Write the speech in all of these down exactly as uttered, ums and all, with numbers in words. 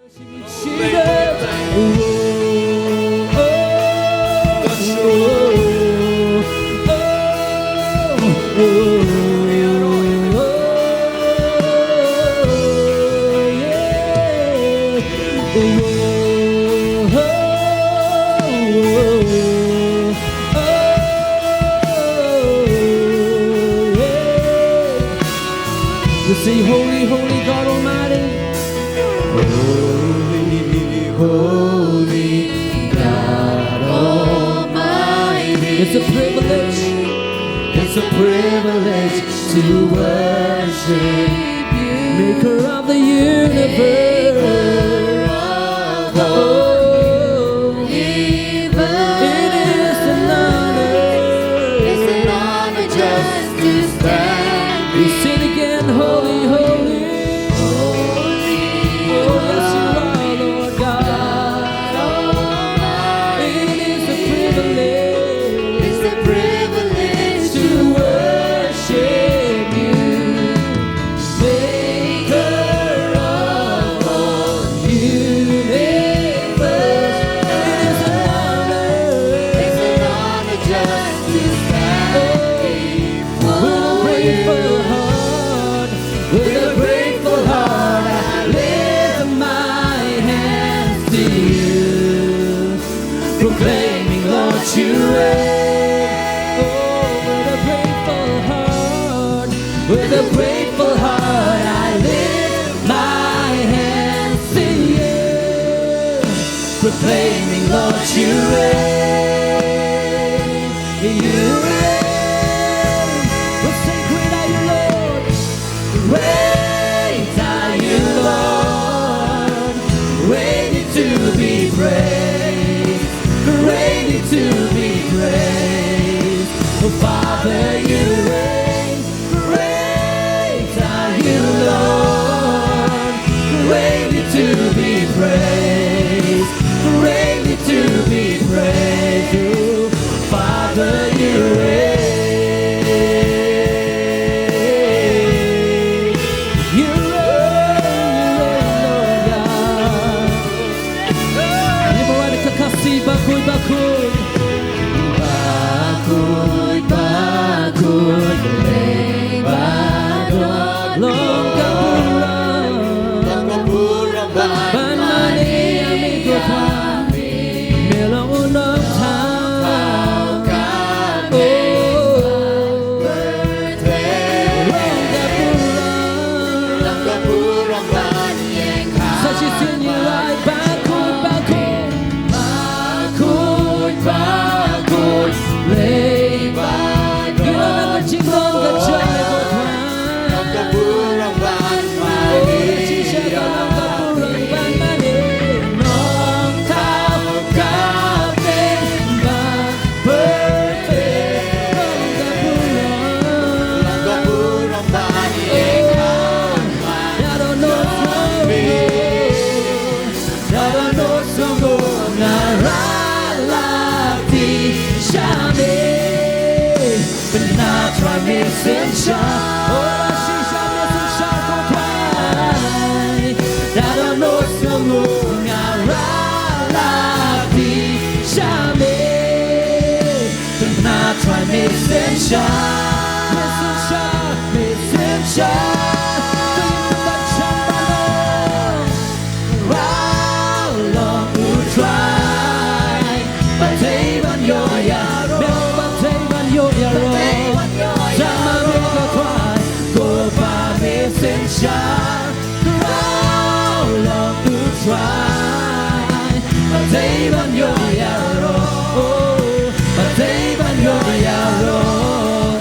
We say, "Holy, holy God Almighty." Holy, holy God Almighty. It's a privilege. It's a privilege to worship you. Maker of the universe. Maker of the universe. It is an honor. It's an honor just to stand. We sing again, "Holy, holy." Holy, oh, yes, you are, Lord God. It is a privilege. It's a privilege to worship you. Maker of all universe. It is an honor. It's an honor just to stand. Oh, with a grateful heart, with a grateful heart, I lift my hands to you, proclaiming, Lord, you reign. Oh, with a grateful heart, with a grateful heart, I lift my hands to you, proclaiming, Lord, you reign. You reign. We'll sing, "Great are you, Lord." Great are you, Lord. Greatly to be praised. Greatly to be praised. Oh, Father, you reign. Great are you, Lord. Greatly to be praised. Greatly to be praised. Oh, Father, you reign. You reign, you reign, Lord God. Ngi ba wan ka khasi bakhuid bakhuid. Bakhuid bakhuid, leh ba don long ka burom. Long ka burom ban mane ïa me ko Trai. Me long u nongthaw. Oh. Long ka burom. Long ka burom ban ïeng. Sa shisien ngi rai bakhuid bakhuid. Bakhuid bakhuid, leh ba don. Ngi wan ka jinglong ka jong me ko Trai. Long ka burom ban mane. Oh, shisha ka long ka burom ban mane. Nongthaw Kapten ba pyrthei. Long ka burom. Long ka burom ban ïeng. Oh, da don no sngewbha. Da don no sngewbha nga rah lade sha me. Pynah Trai me synshar. Oh, shisha me synshar ko Trai. Da don no sngewbha nga rah lade sha me. Pynah Trai me synshar. Me synshar, me synshar. Ka ïing pynban sha ba long. Rah long u Trai. Ba dei ban ïoh ïaroh. Ba dei ban ïoh ïaroh. Ba dei ban ïoh ïaroh. Tang ma me ko Trai. Ko ba me synshar. Rah long u Trai. Ba dei ban ïoh ïaroh. Ba dei ban ïoh ïaroh.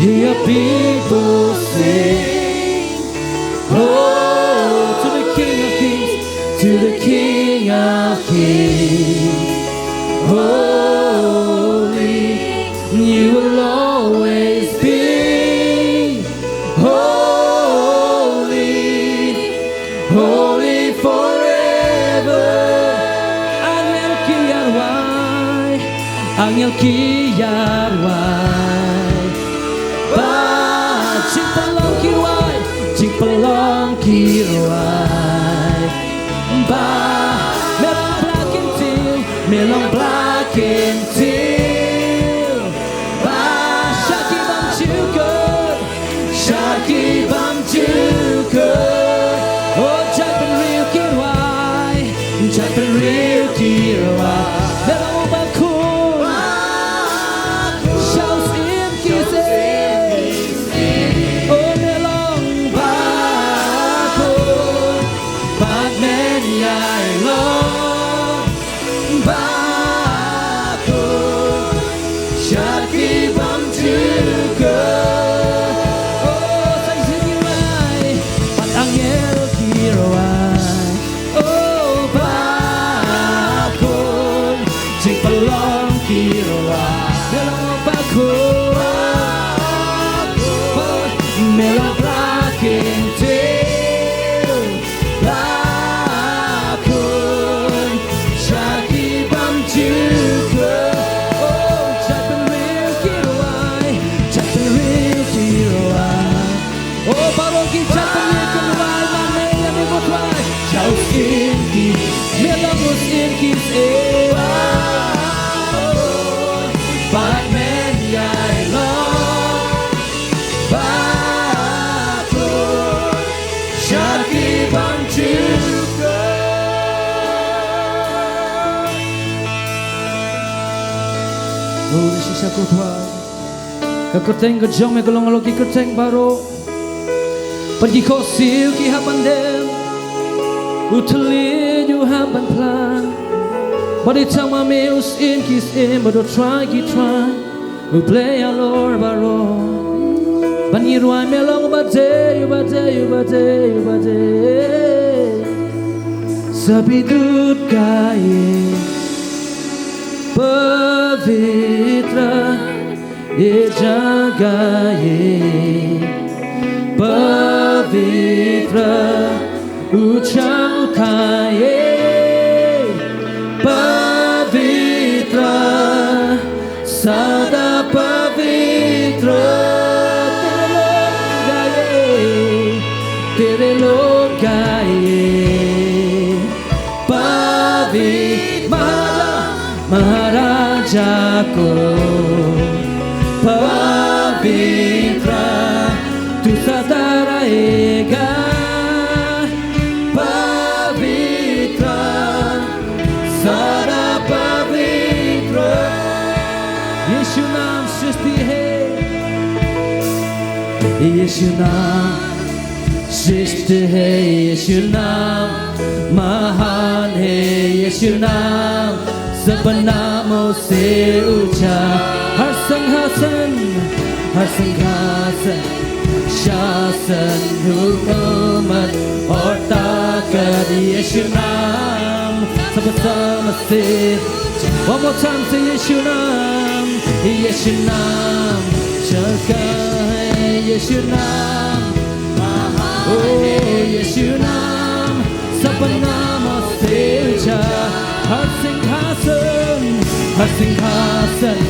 Hear your people sing. Oh, to the King of Kings, to the King of Kings. Holy, you will always be. Holy, holy forever. Angel ki ïarwai, angel ki ïarwai. Ba jingpynlong ki rwai, jingpynlong ki rwai. Ba me long Bla Kyntiew, me long Bla Kyntiew. Ba sha ki bym ju kut, sha ki bym ju kut. Oh, jait bynriew ki rwai, jait bynriew ki rwai. Me long u Bakhuid sha u Syiem ki Syiem. Oh, me long Bakhuid bad men ïailong. Bakhuid sha ki bym ju kut. Oh, sa shisien ki rwai bad angel ki rwai. Oh, Bakhuid, jingpynlong ki rwai. Me long Bakhuid, me long Bla Kyntiew. Bakhuid sha ki bym ju kut. Oh, jait bynriew ki rwai, jait bynriew ki rwai. Oh, baroh ki jait bynriew ki rwai, ma me ïa me bad rwai. Sha u Syiem ki, me long u Syiem ki Syiem. Bad men ïailong. Bakhuid sha ki bym ju kut. Oh, shisha ko Trai. Ka kyrteng ka jong me ka long halor ki kyrteng baroh. Bad ki khohsiew ki hap ban dem, u thylliej u hap ban phla. Bad i tang ma me u Syiem ki syiem bad u Trai ki trai, U Blei halor baroh. Ban ngi rwai me long uba dei, uba dei, uba dei, uba dei. Sabidut ka ïing pavitra, ye jaga ye pavitra. Ujang utai pavitra, sada pavitra. Tere lok gaye, tere lok gaye. Pavitra Maharaja ko, pavitra tu sa ta rahega. Pavitra, sada pavitra. Yeshu naam srishti hai, Yeshu naam srishti hai, Yeshu naam mahan hai, Yeshu naam sab naamon se uncha. Har singhasan, har singhasan, shaasan, hukumat aur taakat, Yeshu naam sab naamon se. One more time, say Yeshu naam, Yeshu naam sharkar hai, Yeshu naam mahan hai, Yeshu naam sab naamon se uncha. Har singhasan, har singhasan,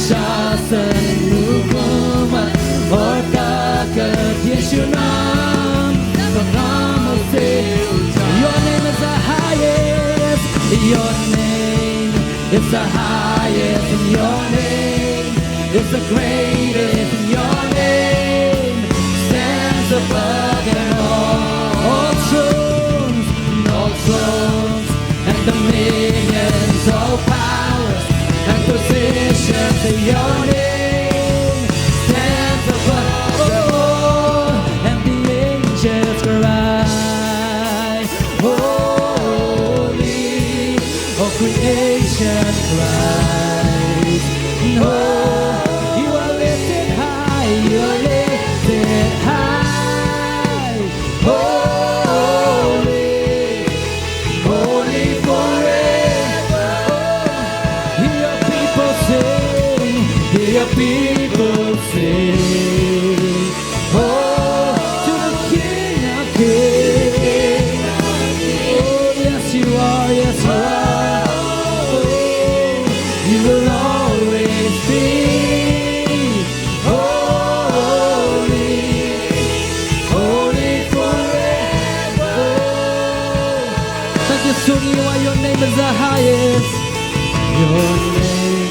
shaasan, hukumat aur taakat, Yeshu naam sab naamon se uncha. Your name is the highest, your name is the highest, and your name is the greatest, and your name stands above them all. All thrones, all thrones and dominions, all powers and positions, your name stands above them all, and the angels cry, Holy, all creation cries, oh, you are lifted high, Your name is the highest. Your name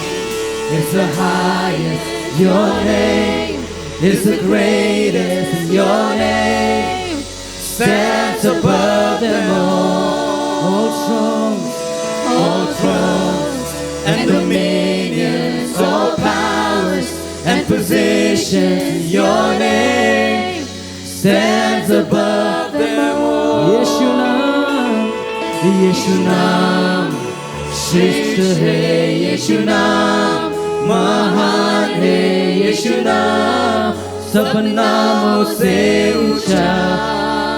is the highest. Your name is the greatest. Your name stands above them all. All thrones, all thrones and dominions, all powers and positions. Your name stands above them all. Yeshu naam, Yeshu naam shreshtha hai, Yeshu naam mahan hai, Yeshu naam sab naamon se uncha.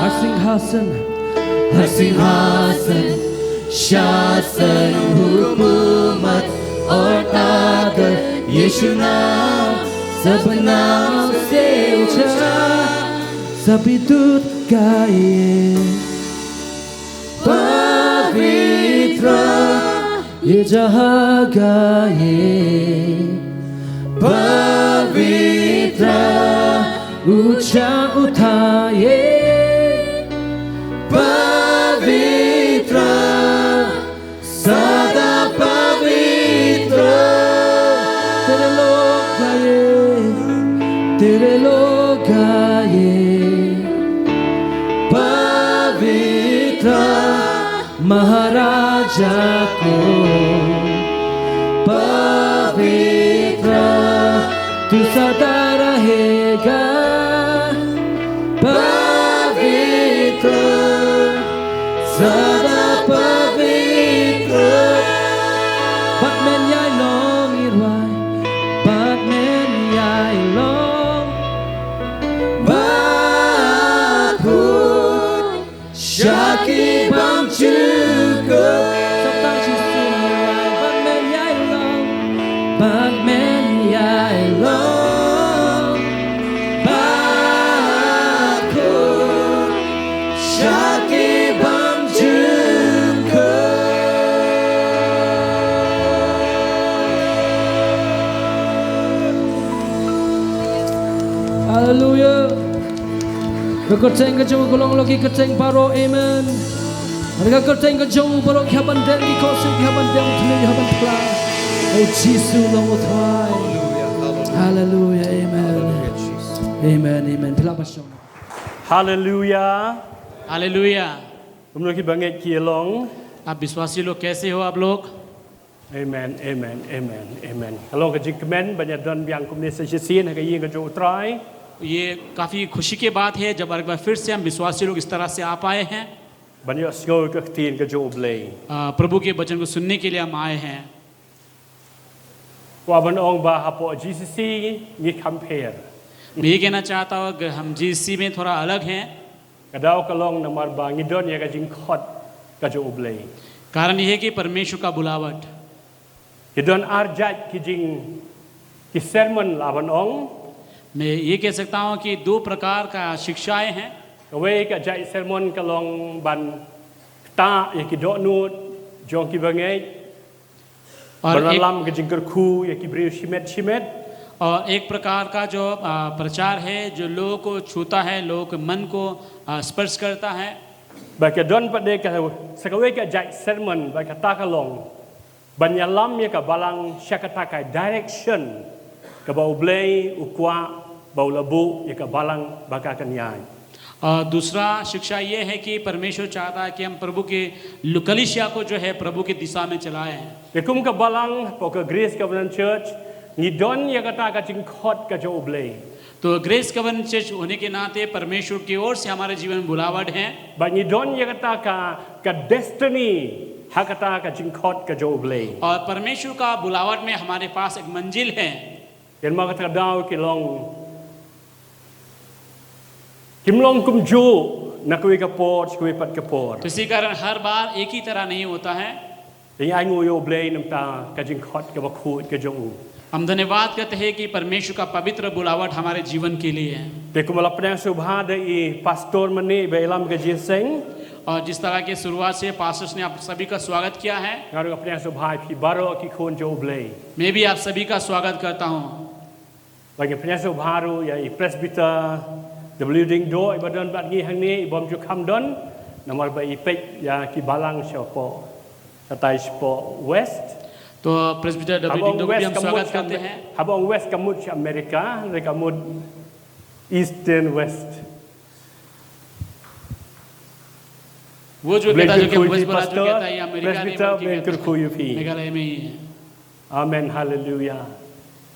Har singhasan, har singhasan, shaasan, hukumat aur taakat, Yeshu naam sab naamon se uncha. Sabhi dut gaye, pavitra ye jaga ye, pavitra uncha uthaye, pavitra, sada pavitra. Tere log aaye, tere log aaye, pavitra Maharaja ko, pavitra tu sada rahega. Pavitra, sada pavitra. Batman yai long irwai, batman yai long. Bakhu shaki bam chuko. Sabta shi sin irwai, batman yai long, batman yai long. Bakhu shaki bam chuko. Hallelujah. Ka kyrteng ka jong u ka long la ki kyrteng baroh, amen. Ka kyrteng ka jong u baroh ki hap ban dem, ki khohsiew ki hap ban dem, ki hap ban phla. O Jisu long u trai. Hallelujah, amen. Amen, amen. Phi lah ban shong. Hallelujah. Hallelujah. Kumno ki bangeit ki long? आप विश्वासी लोग कैसे हो आप लोग? Amen, amen, amen, amen. Ka long ka jingkmen ban ïa don biang kumne sa shisien ha ka ïing ka jong u Trai. ये काफी खुशी की बात है जब एक बार फिर से हम विश्वासी लोग इस तरह से आ पाए हैं। Ban ïohsngew ïa ka ktien ka jong u Blei. अ, प्रभु के वचन को सुनने के लिए हम आए हैं। Kwah ban ong ba hapoh G C C ngi kham pher. मैं ये कहना चाहता हूँ, अगर हम G C C में थोड़ा अलग हैं। Ka daw ka long namar ba ngi don ïa ka jingkhot ka jong u Blei. कारण ये है कि परमेश्वर का बुलावट। Ki don ar jait ki jing, ki sermon lah ban ong. मैं ये कह सकता हूँ कि दो प्रकार का शिक्षाएं हैं। Kawei ka jait sermon ka long ban ktah ïa ki dohnud jong ki bangeit, और ban एक, ïalam ka jingkyrkhu ïa ki briew shimet shimet. और एक प्रकार का जो, आ, प्रचार है, जो लोगों को छूता है, लोगों के मन को, आ, स्पर्श करता है। Bad ka don pat de ka, sa kawei ka jait sermon, bad kata ka long ban ïalam ïa ka balang sha kata ka direction kaba u Blei u kwah ba u la buh ïa ka balang ba ka kan ïaid. और दूसरा शिक्षा ये है कि परमेश्वर चाहता है कि हम प्रभु के लु-, कलीसिया को जो है प्रभु की दिशा में चलाएं। Te kum ka balang hapoh ka Grace Covenant Church ngi don ïa kata ka jingkhot ka jong u Blei. तो ग्रेस कवरेंट चर्च होने के नाते परमेश्वर की ओर से हमारे जीवन में बुलावट है। Bad ngi don ïa kata ka, ka destiny ha kata ka jingkhot ka jong u Blei. और परमेश्वर का बुलावट में हमारे पास एक मंजिल है। Kynmaw kata ka daw ki long, kim long kumjuh na kawei ka por sha kawei pat ka por. तो इसी कारण हर बार एक ही तरह नहीं होता है। Te ngi ainguh ïa u Blei namar ka jingkhot kaba khuid ka jong u. हम धन्यवाद करते हैं कि परमेश्वर का पवित्र बुलावट हमारे जीवन के लिए है। Te kumba la pdiang sngewbha da i pastor mynne ba ïalam ka jingïaseng. और जिस तरह के शुरुआत से पास्टर्स ने आप सभी का स्वागत किया है। Nga ruh nga pdiang sngewbha ïa phi baroh ki khun jong u Blei. मैं भी आप सभी का स्वागत करता हूँ। Bad nga pdiang sngewbha ruh ïa i Presbyter W Diengdoh iba don bad ngi hangne, i bym ju kham don. Namar ba i peit ïa ki balang shapoh, katai shapoh West. तो प्रेसिडेंटर डब्ल्यू Haba ong डिंगडोंग भी West हम ka mut स्वागत sha करते Amer- हैं। haba ong West ka mut sha America, hynrei ka mut Eastern West. वो जो Blei कहता है जो कि kyrkhu वेस्ट ïa phi बोला जो pastor, कहता है ये अमेरिका नहीं presbyter, बल्कि Blei कहता kyrkhu ïa है phi. मेघालय में ही है। Amen, haleluya.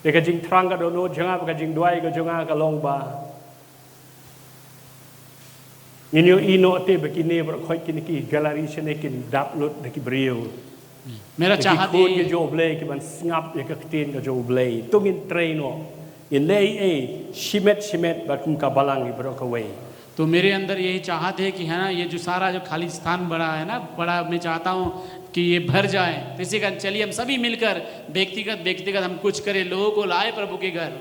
Te ka jingthrang ka dohnud jong nga bad ka jingduwai ka jong nga ka long ba ngin ïohi noh te ba kine baroh khoit kine ki gallery shane kin dap lut da ki briew. मेरा Da ki चाहत khun ये ka jong U Blei ki ban sngap ïa ka ktien ka jong U Blei. To ngin trei noh. Ngin leh ei ei shimet shimet bad kum ka balang ïa baroh kawei. तो मेरे अंदर यही चाहत है कि है ना, ये जो सारा जो खाली स्थान पड़ा है ना, पड़ा, मैं चाहता हूँ कि ये भर जाए। तो इसी कारण चलिए हम सभी मिलकर व्यक्तिगत व्यक्तिगत हम कुछ करें, लोगों को लाए प्रभु के घर।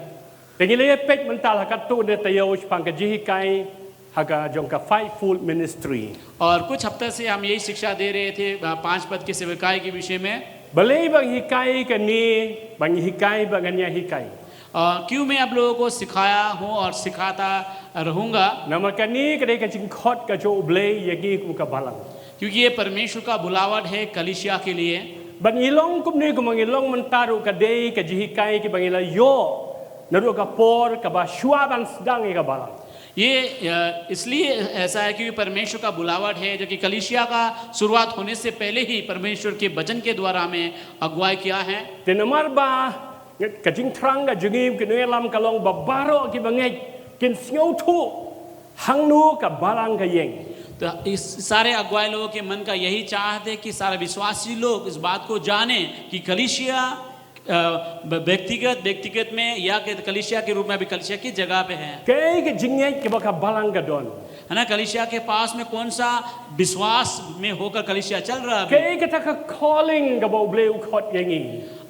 Te ngi la ïa peit mynta la katto ne taïew shaphang ka jinghikai ha ka jong ka fivefold ministry. और कुछ हफ्ते से हम यही शिक्षा दे रहे थे अ, पांच पद के सेवकाई के विषय में। Balei ba ngi hikai kane, ba ngi hikai, ba ngan ïa hikai. अ, क्यों मैं आप लोगों को सिखाया हूँ और सिखाता रहूंगा? Namar kane ka dei ka jingkhot ka jong U Blei ïa ngi kum ka balang. क्योंकि ये परमेश्वर का बुलावट है कलीसिया के लिए। Ba ngi long kumne kumba ngi long mynta ruh ka dei ka jinghikai kiba ngi la ïoh naduh ka por kaba shuwa ban sdang ïa ka balang. ये अ, इसलिए ऐसा है क्योंकि परमेश्वर का बुलावट है, जो कि कलीसिया का शुरुआत होने से पहले ही परमेश्वर के वचन के द्वारा हमें अगुवाई किया है। Te namar ba ka jingthrang ka jong ngi ki nongïalam ka long ba baroh kiba ngeit kin sngewthuh hangno ka balang ka ïeng. तो इस सारे अगुवाई लोगों के मन का यही चाहत है कि सारे विश्वासी लोग इस बात को जाने कि कलीसिया अ, ब- व्यक्तिगत व्यक्तिगत में या कि कलीसिया के रूप में अभी कलीसिया की जगह पे है। Kaei ka jingngeit kaba ka balang ka don. है ना, कलीसिया के पास में कौन सा विश्वास में होकर कलीसिया चल रहा है अभी? Kaei kata ka calling kaba U Blei u khot ïa ngi.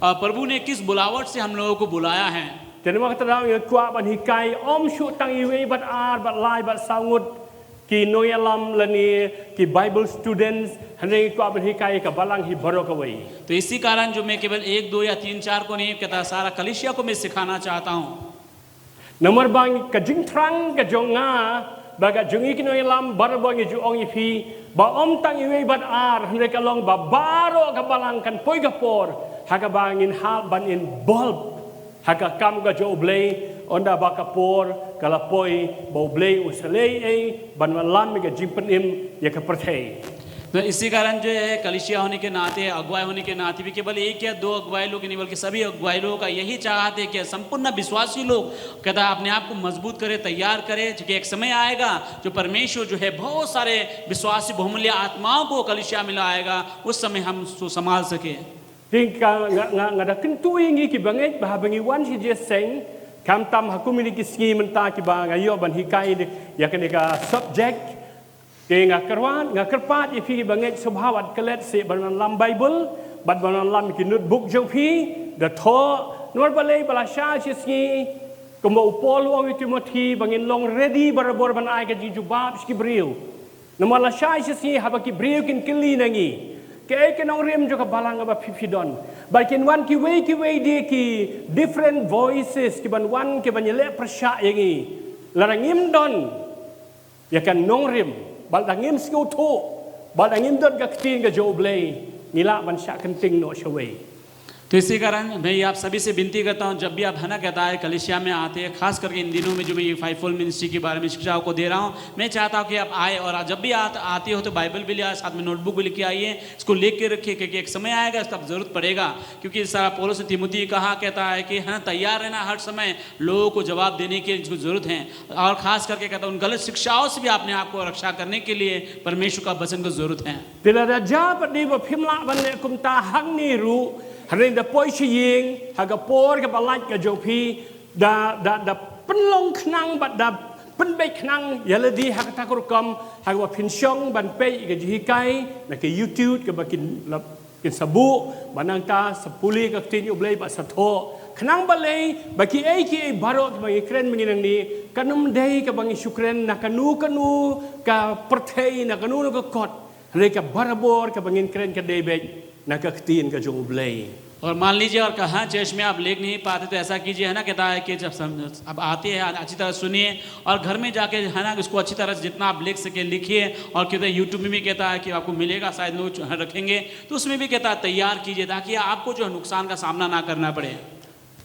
अ, प्रभु ने किस बुलावट से हम लोगों को बुलाया है? Te namar kata ngi kwah ban hikai ym shu tang iwei bad ar bad lai bad saw ngut ki nongïalam lane ki Bible students, hynrei ngi kwah ban hikai ka balang hi baroh kawei. तो इसी कारण जो मैं केवल एक दो या तीन चार को नहीं कहता, सारा कलीसिया को मैं सिखाना चाहता हूँ। Namar ba ka jingthrang ka jong nga bad ka jong ngi ki nongïalam baroh ba ngi ju ong ïa phi ba ym tang iwei bad ar, hynrei ka long ba baroh ka balang kan poi ka por ha kaba ngin hap ban involve ha ka kam ka jong U Blei, ynda ba ka por ka la poi ba U Blei u sa leh ei ban wallam ïa ka jingpynim ïa ka pyrthei. तो इसी कारण जो है, कलीसिया होने के नाते, अगुवाई होने के नाते भी केवल एक या दो अगुवाई लोग नहीं, बल्कि सभी अगुवाई लोगों का यही चाहत है कि संपूर्ण विश्वासी लोग कहता है, अपने आप को मजबूत करे, तैयार करे, क्योंकि एक समय आएगा जो परमेश्वर जो है बहुत सारे विश्वासी बहुमूल्य आत्माओं को कलीसिया में लाएगा, उस समय हम उसको संभाल सके। Te nga, nga, nga, nga da kyntu ïa ngi kiba ngeit ba haba ngi wan sha jingïaseng, khamtam ha kum kine ki sngi mynta kiba nga ïoh ban hikai ïa kane ka subject. Te nga kyrpad, nga kyrpad ïa phi kiba ngeit sngewbha wat klet seh ban wallam Bible bad ban wallam ki notebook jong phi. Da thoh, namar balei? Ba la shai shi sngi, kumba u Paul u ong ïa u Timothi ba ngin long ready barabor ban ai ka jingjubab sha ki briew. Namar la shai shi sngi haba ki briew kin kylli na ngi, kaei ka nongrim jong ka balang kaba phi phi don. Bad kin wan kiwei kiwei de ki different voices kiban wan kiban ïaleh pyrshah ïa ngi. Lada ngim don ïa ka nongrim, bad lada ngim sngewthuh, bad lada ngim don ka ktien ka jong U Blei, ngi lah ban shah kynting noh shawei. तो इसी कारण मैं ये आप सभी से विनती करता हूँ, जब भी आप, है ना, कहता है, कलीसिया में आते हैं, खास करके इन दिनों में जो मैं ये फाइव फोल्ड मिनिस्ट्री के बारे में शिक्षा आपको दे रहा हूँ, मैं चाहता हूँ कि आप आए, और आप जब भी आत, आते हो तो बाइबल भी ले आए, साथ में नोटबुक भी लेके आइए, इसको लेके रखिए, क्योंकि एक समय आएगा इसका जरूरत पड़ेगा। क्योंकि इस तरह पौलुस ने तिमोथी को कहा, कहता है कि, है ना, तैयार रहना हर समय लोगों को जवाब देने के लिए जिसको जरूरत है, और खास करके कहता है उन गलत शिक्षाओं से भी अपने आप को रक्षा करने के लिए परमेश्वर का वचन को जरूरत है। Te lada jia pat de ba phim lah ban leh kumta hangne ruh, hynrei da poi sha ïing ha ka por kaba lait ka jong phi, da, da, da pynlong khnang bad da pynbeit khnang ïa lade ha kata ka rukom, ha kaba phin shong ban peit ïa ka jinghikai na ka YouTube kaba kin lap, kin sa buh, bad nangta sa pule ka ktien U Blei bad sa thoh. Khnang balei? Ba kiei kiei baroh kiba ngi kren mynne nangne, kan ym dei kaba ngi shu kren na kano kano ka pyrthei, na kano kano ka kot. Hynrei ka barabor kaba ngin kren ka dei beit na ka ktien ka jong U Blei. और मान लीजिए, और कहाँ चर्च में आप लिख नहीं पाते तो ऐसा कीजिए, है ना, कहता है कि जब सम-, अब आते हैं, अच्छी तरह सुनिए और घर में जाके, है ना, इसको अच्छी तरह से जितना आप लिख सके लिखिए। और कहते हैं YouTube में भी कहता है कि आपको मिलेगा, शायद लोग रखेंगे, तो उसमें भी कहता है तैयार कीजिए, ताकि आपको जो नुकसान का सामना ना करना पड़े।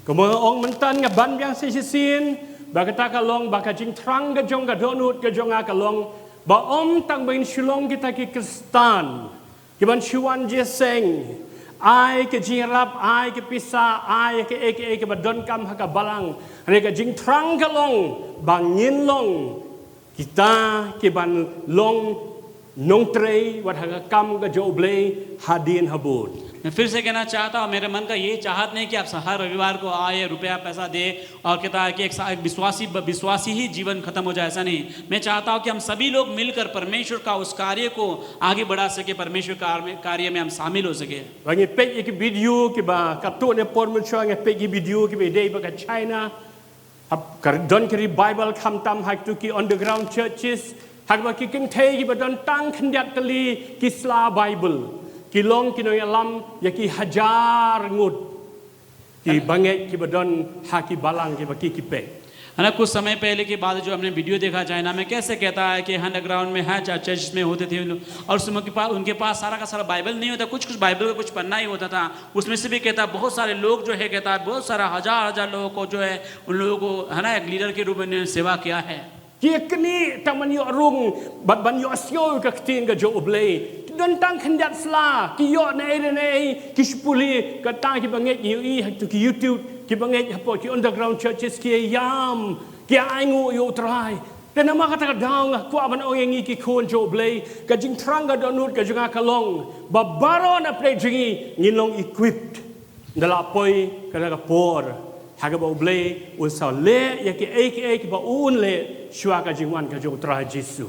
Kumba nga ong mynta, nga ban biang sa shisien ba kata ka long ba ka jingthrang ka jong ka dohnud ka jong nga ka long ba ym tang ba ngin shu long kita ki Khristan kiban shu wan jingïaseng, ai ka jingïarap, ai ka pisa, ai kaei kaei kaba donkam ha ka balang. Hynrei ka jingthrang ka long ba ngin long kita kiban long nongtrei wat ha ka kam ka jong U Blei hadien habud. मैं फिर से कहना चाहता हूँ, मेरे मन का ये चाहत नहीं कि आप हर रविवार को आए, रुपया पैसा दे और कहता है कि एक सा-, एक विश्वासी, विश्वासी ही जीवन खत्म हो जाए, ऐसा नहीं। मैं चाहता हूँ कि हम सभी लोग मिलकर परमेश्वर का उस कार्य को आगे बढ़ा सके, परमेश्वर का कार्य में हम शामिल हो सके। Ba ngi peit ïa ki video kiba katto ne por mynshuwa ngi peit ki video kiba dei ba ka China. Hap ka don ka revival khamtam ha kito ki underground churches, ha kaba ki kynthei kiba don tang khyndiat tylli ki sla Bible ki long ki nongïalam ïa ki hajar ngut ki bangeit kiba don ha ki balang kiba ki ki peit. है ना, कुछ समय पहले की बात है, जो हमने वीडियो देखा चाइना में, कैसे कहता है कि अंडरग्राउंड में है, चर्च में होते थे उन लोग, और उसमें के पास, उनके पास सारा का सारा बाइबल नहीं होता, कुछ कुछ बाइबल का कुछ पन्ना ही होता था। उसमें से भी कहता, बहुत सारे लोग जो है, कहता, बहुत सारा हजार हजार लोगों को जो है, उन लोगों को, है ना, एक लीडर के रूप में उन्होंने सेवा किया है। Ki kni tang ban ïoh rung bad ban ïoh siew ka ktien ka jong U Blei. Ki don tang khyndiat sla, ki ïoh na ei na ei, ki shipuli, kata ki bangeit ïohi ha ki YouTube, ki bangeit hapoh ki underground churches ki ïam, ki ainguh ïa U Trai. Te namar kata ka daw nga kwah ban ong ïa ngi ki khun jong U Blei, ka jingthrang ka dohnud ka jong nga ka long ba baroh na pdeng jong ngi ngin long equipped. Nda la poi ka na ka por ha kaba U Blei un sa leh ïa kiei kiei kiba un leh shuwa ka jingwan ka jong U Trai Jisu.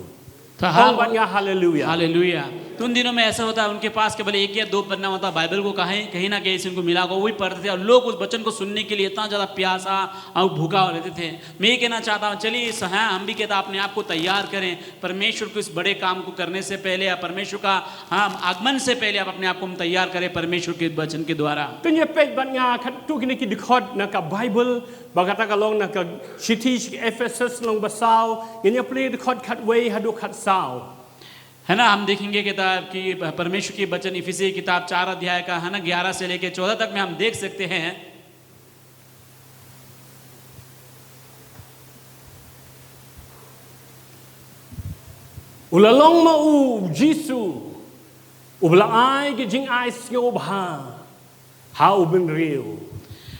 तो हाँ, ong bad nga haleluya. हालेलुया। तो उन दिनों में ऐसा होता है, उनके पास केवल एक या दो पन्ना होता, बाइबल को कहीं, कहीं ना कहीं से उनको मिला होगा, वही पढ़ते थे और लोग उस वचन को सुनने के लिए इतना ज़्यादा प्यासा और भूखा रहते थे। मैं ये कहना चाहता हूँ, चलिए इस, हाँ, हम भी कहता अपने आप को तैयार करें परमेश्वर को इस बड़े काम को करने से पहले या परमेश्वर का, हाँ, आगमन से पहले आप अपने आप को हम तैयार करें परमेश्वर के वचन के द्वारा। Te ngi peit bad nga katto kine ki dkhot na ka Baibl, ba kata ka long na ka shithi sha ki Ephesus lynnong ba saw, ngin ïa plie dkhot khatwei haduh khatsaw. है ना, हम देखेंगे किताब की, परमेश्वर की वचन इफिसी किताब चार अध्याय का, है ना, ग्यारह से लेके चौदह तक में हम देख सकते हैं। U la long ma u Jisu, uba la ai ki jingai sngewbha ha u bynriew.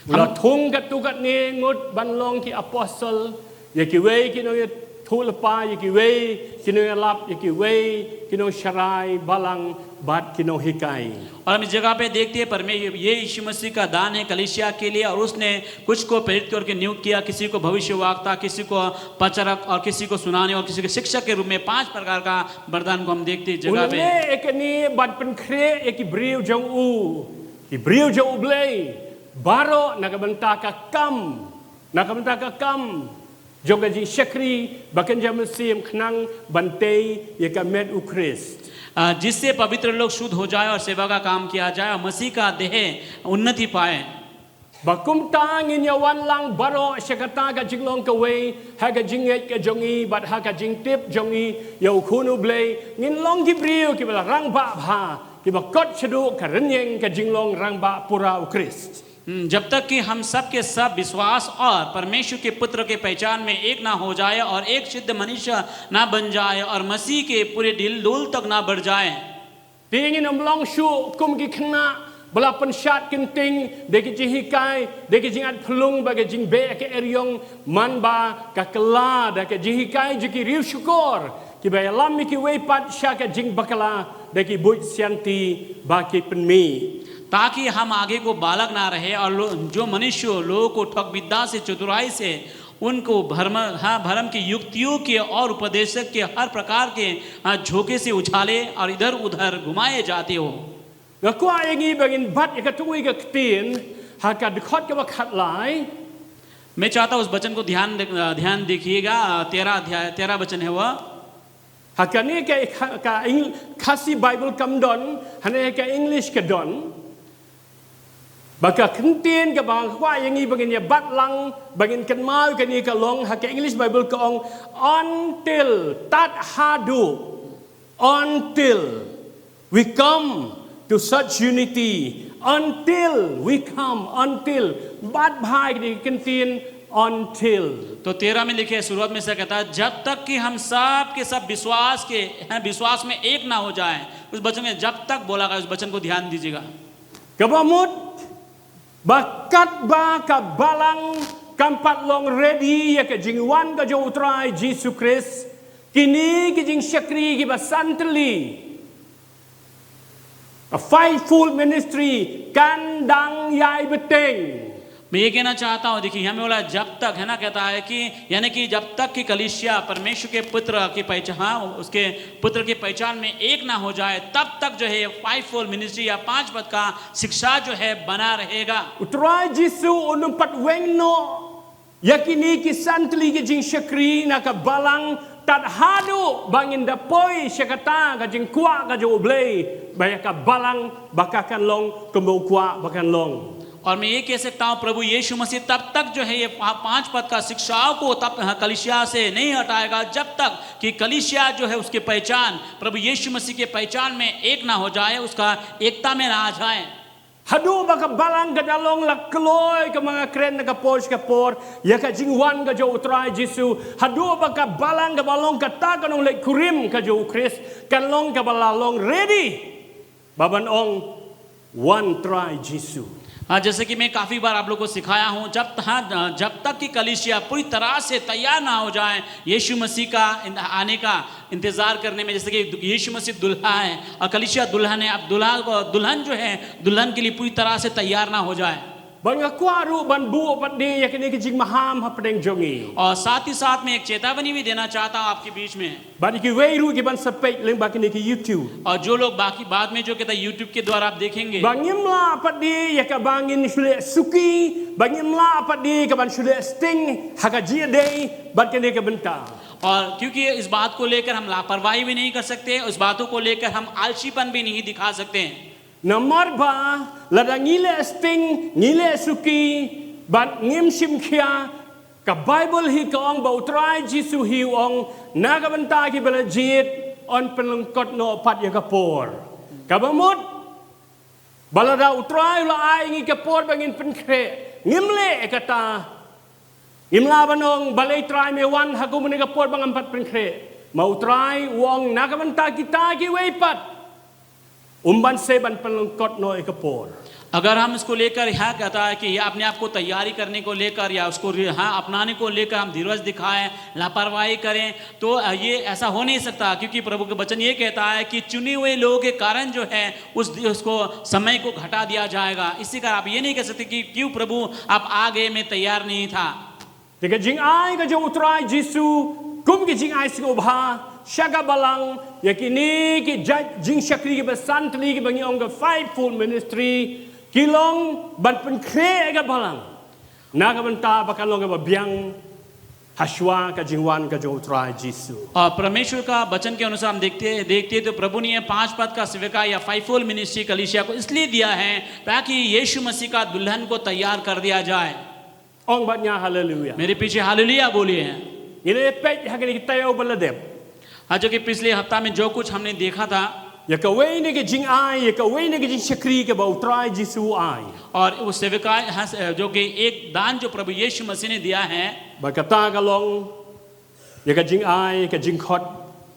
U la thung katto katne ngut ban long ki apostol, ïa kiwei ki nongïathuhlypa, ïa kiwei ki nongïalap, ïa kiwei ki nongsharai balang bad ki nonghikai. और हम इस जगह पे देखते हैं, परमेश्वर, ये यीशु मसीह का दान है कलीसिया के लिए, और उसने कुछ को प्रेरित करके नियुक्त किया, किसी को भविष्यवक्ता, किसी को प्रचारक, और किसी को सुनाने, और किसी को शिक्षक के रूप में पांच प्रकार का वरदान को हम देखते हैं इस जगह पे। U la leh ïa kane ban pynkhreh ïa ki briew jong u, ki briew jong U Blei, baroh na ka bynta ka kam, na ka bynta ka kam jong ka jingshakri ba kynja mynsiem khnang ban tei ïa ka met U Khrist. अ, जिससे पवित्र लोग शुद्ध हो जाए और सेवा का काम किया जाए और मसीह का देह उन्नति पाए। Ba kumta ngin ïa wan lang baroh sha kata ka jinglong kawei, ha ka jingngeit ka jong ngi bad ha ka jingtip jong ngi ïa U Khun U Blei, ngin long ki briew kiba la rangbah bha, kiba kot shaduh ka rynïeng ka jinglong rangbah pura U Khrist. हम्म, जब तक कि हम सब के सब विश्वास और परमेश्वर के पुत्र के पहचान में एक ना हो जाए और एक शुद्ध मनुष्य ना बन जाए और मसीह के पूरे दिल डोल तक ना बढ़ जाए। Te ngin ym long shuh kum ki khynnah ba la pynshad kynting da ki jinghikai, da ki jingat phyllung bad ki jingbeh ka eriong, man ba ka kylla da ka jinghikai jong ki riew shukor, kiba ïalam ïa kiwei pat sha ka jingbakla da ki buit sianti ba ki pynmih. ताकि हम आगे को बालक ना रहे और लो-, जो मनुष्य लोगों को ठग विद्या से, चतुराई से, उनको भरम, हाँ, भरम की युक्तियों के और उपदेशक के हर प्रकार के, हाँ, झोंके से उछाले और इधर-उधर घुमाए जाते हो। Nga kwah ïa ngi ba ngin bat ïa katei ka ktien ha ka dkhot kaba khatlai. मैं चाहता हूं उस वचन को ध्यान दे-, अ, ध्यान देखिएगा, अ, तेरह अध्याय, तेरह वचन है वह। Ha kane ka, ka, ka Eng-, Khasi Baibl kam don, hynrei ka English ka don. Ba ka kyntien kaba nga kwah ïa ngi ba ngin ïa bat lang, ba ngin kynmaw kane ka long, ha ka English Bible ka ong, until, tad haduh, until we come to such unity, until we come, until, bat bha ïa kane ka kyntien, until. तो तेरह में लिखे, शुरुआत में से कहता है, जब तक कि हम सब के सब विश्वास के हैं, विश्वास में एक ना हो जाए। उस वचन में जब तक बोला गया, उस वचन को ध्यान दीजिएगा। Kaba mut ba katba ka balang kam pat long ready ïa ka jingwan ka jong U Trai Jisu Khrist, kine ki jingshakri kiba san tylli, a fivefold ministry, kan dang ïai bteng. मैं ये कहना चाहता हूँ, देखिए, यहाँ में बोला, जब तक, है ना, कहता है कि, यानी कि जब तक कि कलीसिया परमेश्वर के पुत्र की पहचान, हाँ, उसके पुत्र की पहचान में एक ना हो जाए, तब तक जो है ये फाइव फोल्ड मिनिस्ट्री या पांच पद का शिक्षा जो है बना रहेगा। U Trai Jisu un ym pat weng noh ïa kine ki san tylli ki jingshakri na ka balang tad haduh ba ngin da poi sha kata ka jingkwah ka jong U Blei, ba ïa ka balang ba ka kan long kumba u kwah ba kan long. और मैं ये कह सकता हूँ, प्रभु यीशु मसीह तब तक जो है ये पा-, पांच पद का शिक्षाओं को तब, हाँ, कलीसिया से नहीं हटाएगा, जब तक कि कलीसिया जो है उसकी पहचान प्रभु यीशु मसीह के पहचान में एक ना हो जाए, उसका एकता में ना आ जाए। Haduh ba ka balang ka da long la kloi ka ma nga kren na ka por sha ka por ïa ka jingwan ka jong U Trai Jisu. Haduh ba ka balang kaba long kata ka nongleit kurim ka jong U Khrist kan long kaba la long ready ba ban ong, wan Trai Jisu. हाँ, जैसे कि मैं काफी बार आप लोग को सिखाया हूँ, जब, हाँ, जब तक कि कलीसिया पूरी तरह से तैयार ना हो जाए यीशु मसीह का इन-, आने का इंतजार करने में, जैसे कि यीशु मसीह दुल्हा है और कलीसिया दुल्हन है, अब दुल्हा, दुल्हन जो है, दुल्हन के लिए पूरी तरह से तैयार ना हो जाए। Bad nga kwah ruh ban buh pat de ïa kine ki jingmaham hapdeng jong ngi. और साथ ही साथ मैं एक चेतावनी भी देना चाहता हूँ आपके बीच में। Bad ïa kiwei ruh kiban sa peit lyngba kine ki YouTube. और जो लोग बाकी बाद में जो कहता है YouTube के द्वारा आप देखेंगे। Ba ngim lah pat de ïa kaba ngin shu leh suki, ba ngim lah pat de ïa kaban shu leh sting ha ka jingïadei bad kane ka bynta. और क्योंकि इस बात को लेकर हम लापरवाही भी नहीं कर सकते, उस बातों को लेकर हम आलसीपन भी नहीं दिखा सकते। Namar ba lada ngi leh sting, ngi leh suki, bad ngim shim khia, ka Baibl hi ka ong ba U Trai Jisu hi u ong, na ka bynta kiba la jied, yn pynlyngkot noh pat ïa ka por. Kaba mut ba lada U Trai u la ai ngi ka por ba ngin pynkhreh, ngim leh kata. Ngim lah ban ong, balei Trai me wan ha kumne ka por ba ngam pat pynkhreh. Ma U Trai u ong, na ka bynta kita kiwei pat, um ban seh ban pynlyngkot noh ïa ka por. अगर हम इसको लेकर, यहाँ कहता है कि ये अपने आप को तैयारी करने को लेकर या उसको रि-, हाँ, अपनाने को लेकर हम धीरज दिखाएं, लापरवाही करें, तो, अ, ये ऐसा हो नहीं सकता, क्योंकि प्रभु का वचन ये कहता है कि चुने हुए लोगों के कारण जो है, उस, उसको, समय को घटा दिया जाएगा। इसी कारण आप ये नहीं कह सकते कि क्यों प्रभु आप आ गए, मैं तैयार नहीं था। Te ka jingai ka jong U Trai Jisu, kum ka jingai sngewbha sha ka balang, ïa kine ki jait jingshakri kiba san tylli kiba ngi ong ka fivefold ministry, ki long ban pynkhreh ïa ka balang na ka bynta ba kan long kaba biang hashwa ka jingwan ka jong U Trai Jisu. और परमेश्वर का वचन के अनुसार हम देखते, देखते हैं तो प्रभु ने ये पांच पद का सेवकाई या फाइव फोल्ड मिनिस्ट्री कलीसिया को इसलिए दिया है ताकि यीशु मसीह का दुल्हन को तैयार कर दिया जाए। Ong bad nga haleluya. मेरे पीछे हालेलुया बोलिए। Ngi la peit ha kine ki taïew ba la dep, हाँ, जो कि पिछले हफ्ता में जो कुछ हमने देखा था, ïa kawei na ka jingai, ïa kawei na ka jingshakri kaba U Trai Jisu u ai. और वो सेवकाई, हाँ, जो कि एक दान जो प्रभु यीशु मसीह ने दिया है। Ba kata ka long ïa ka jingai, ka jingkhot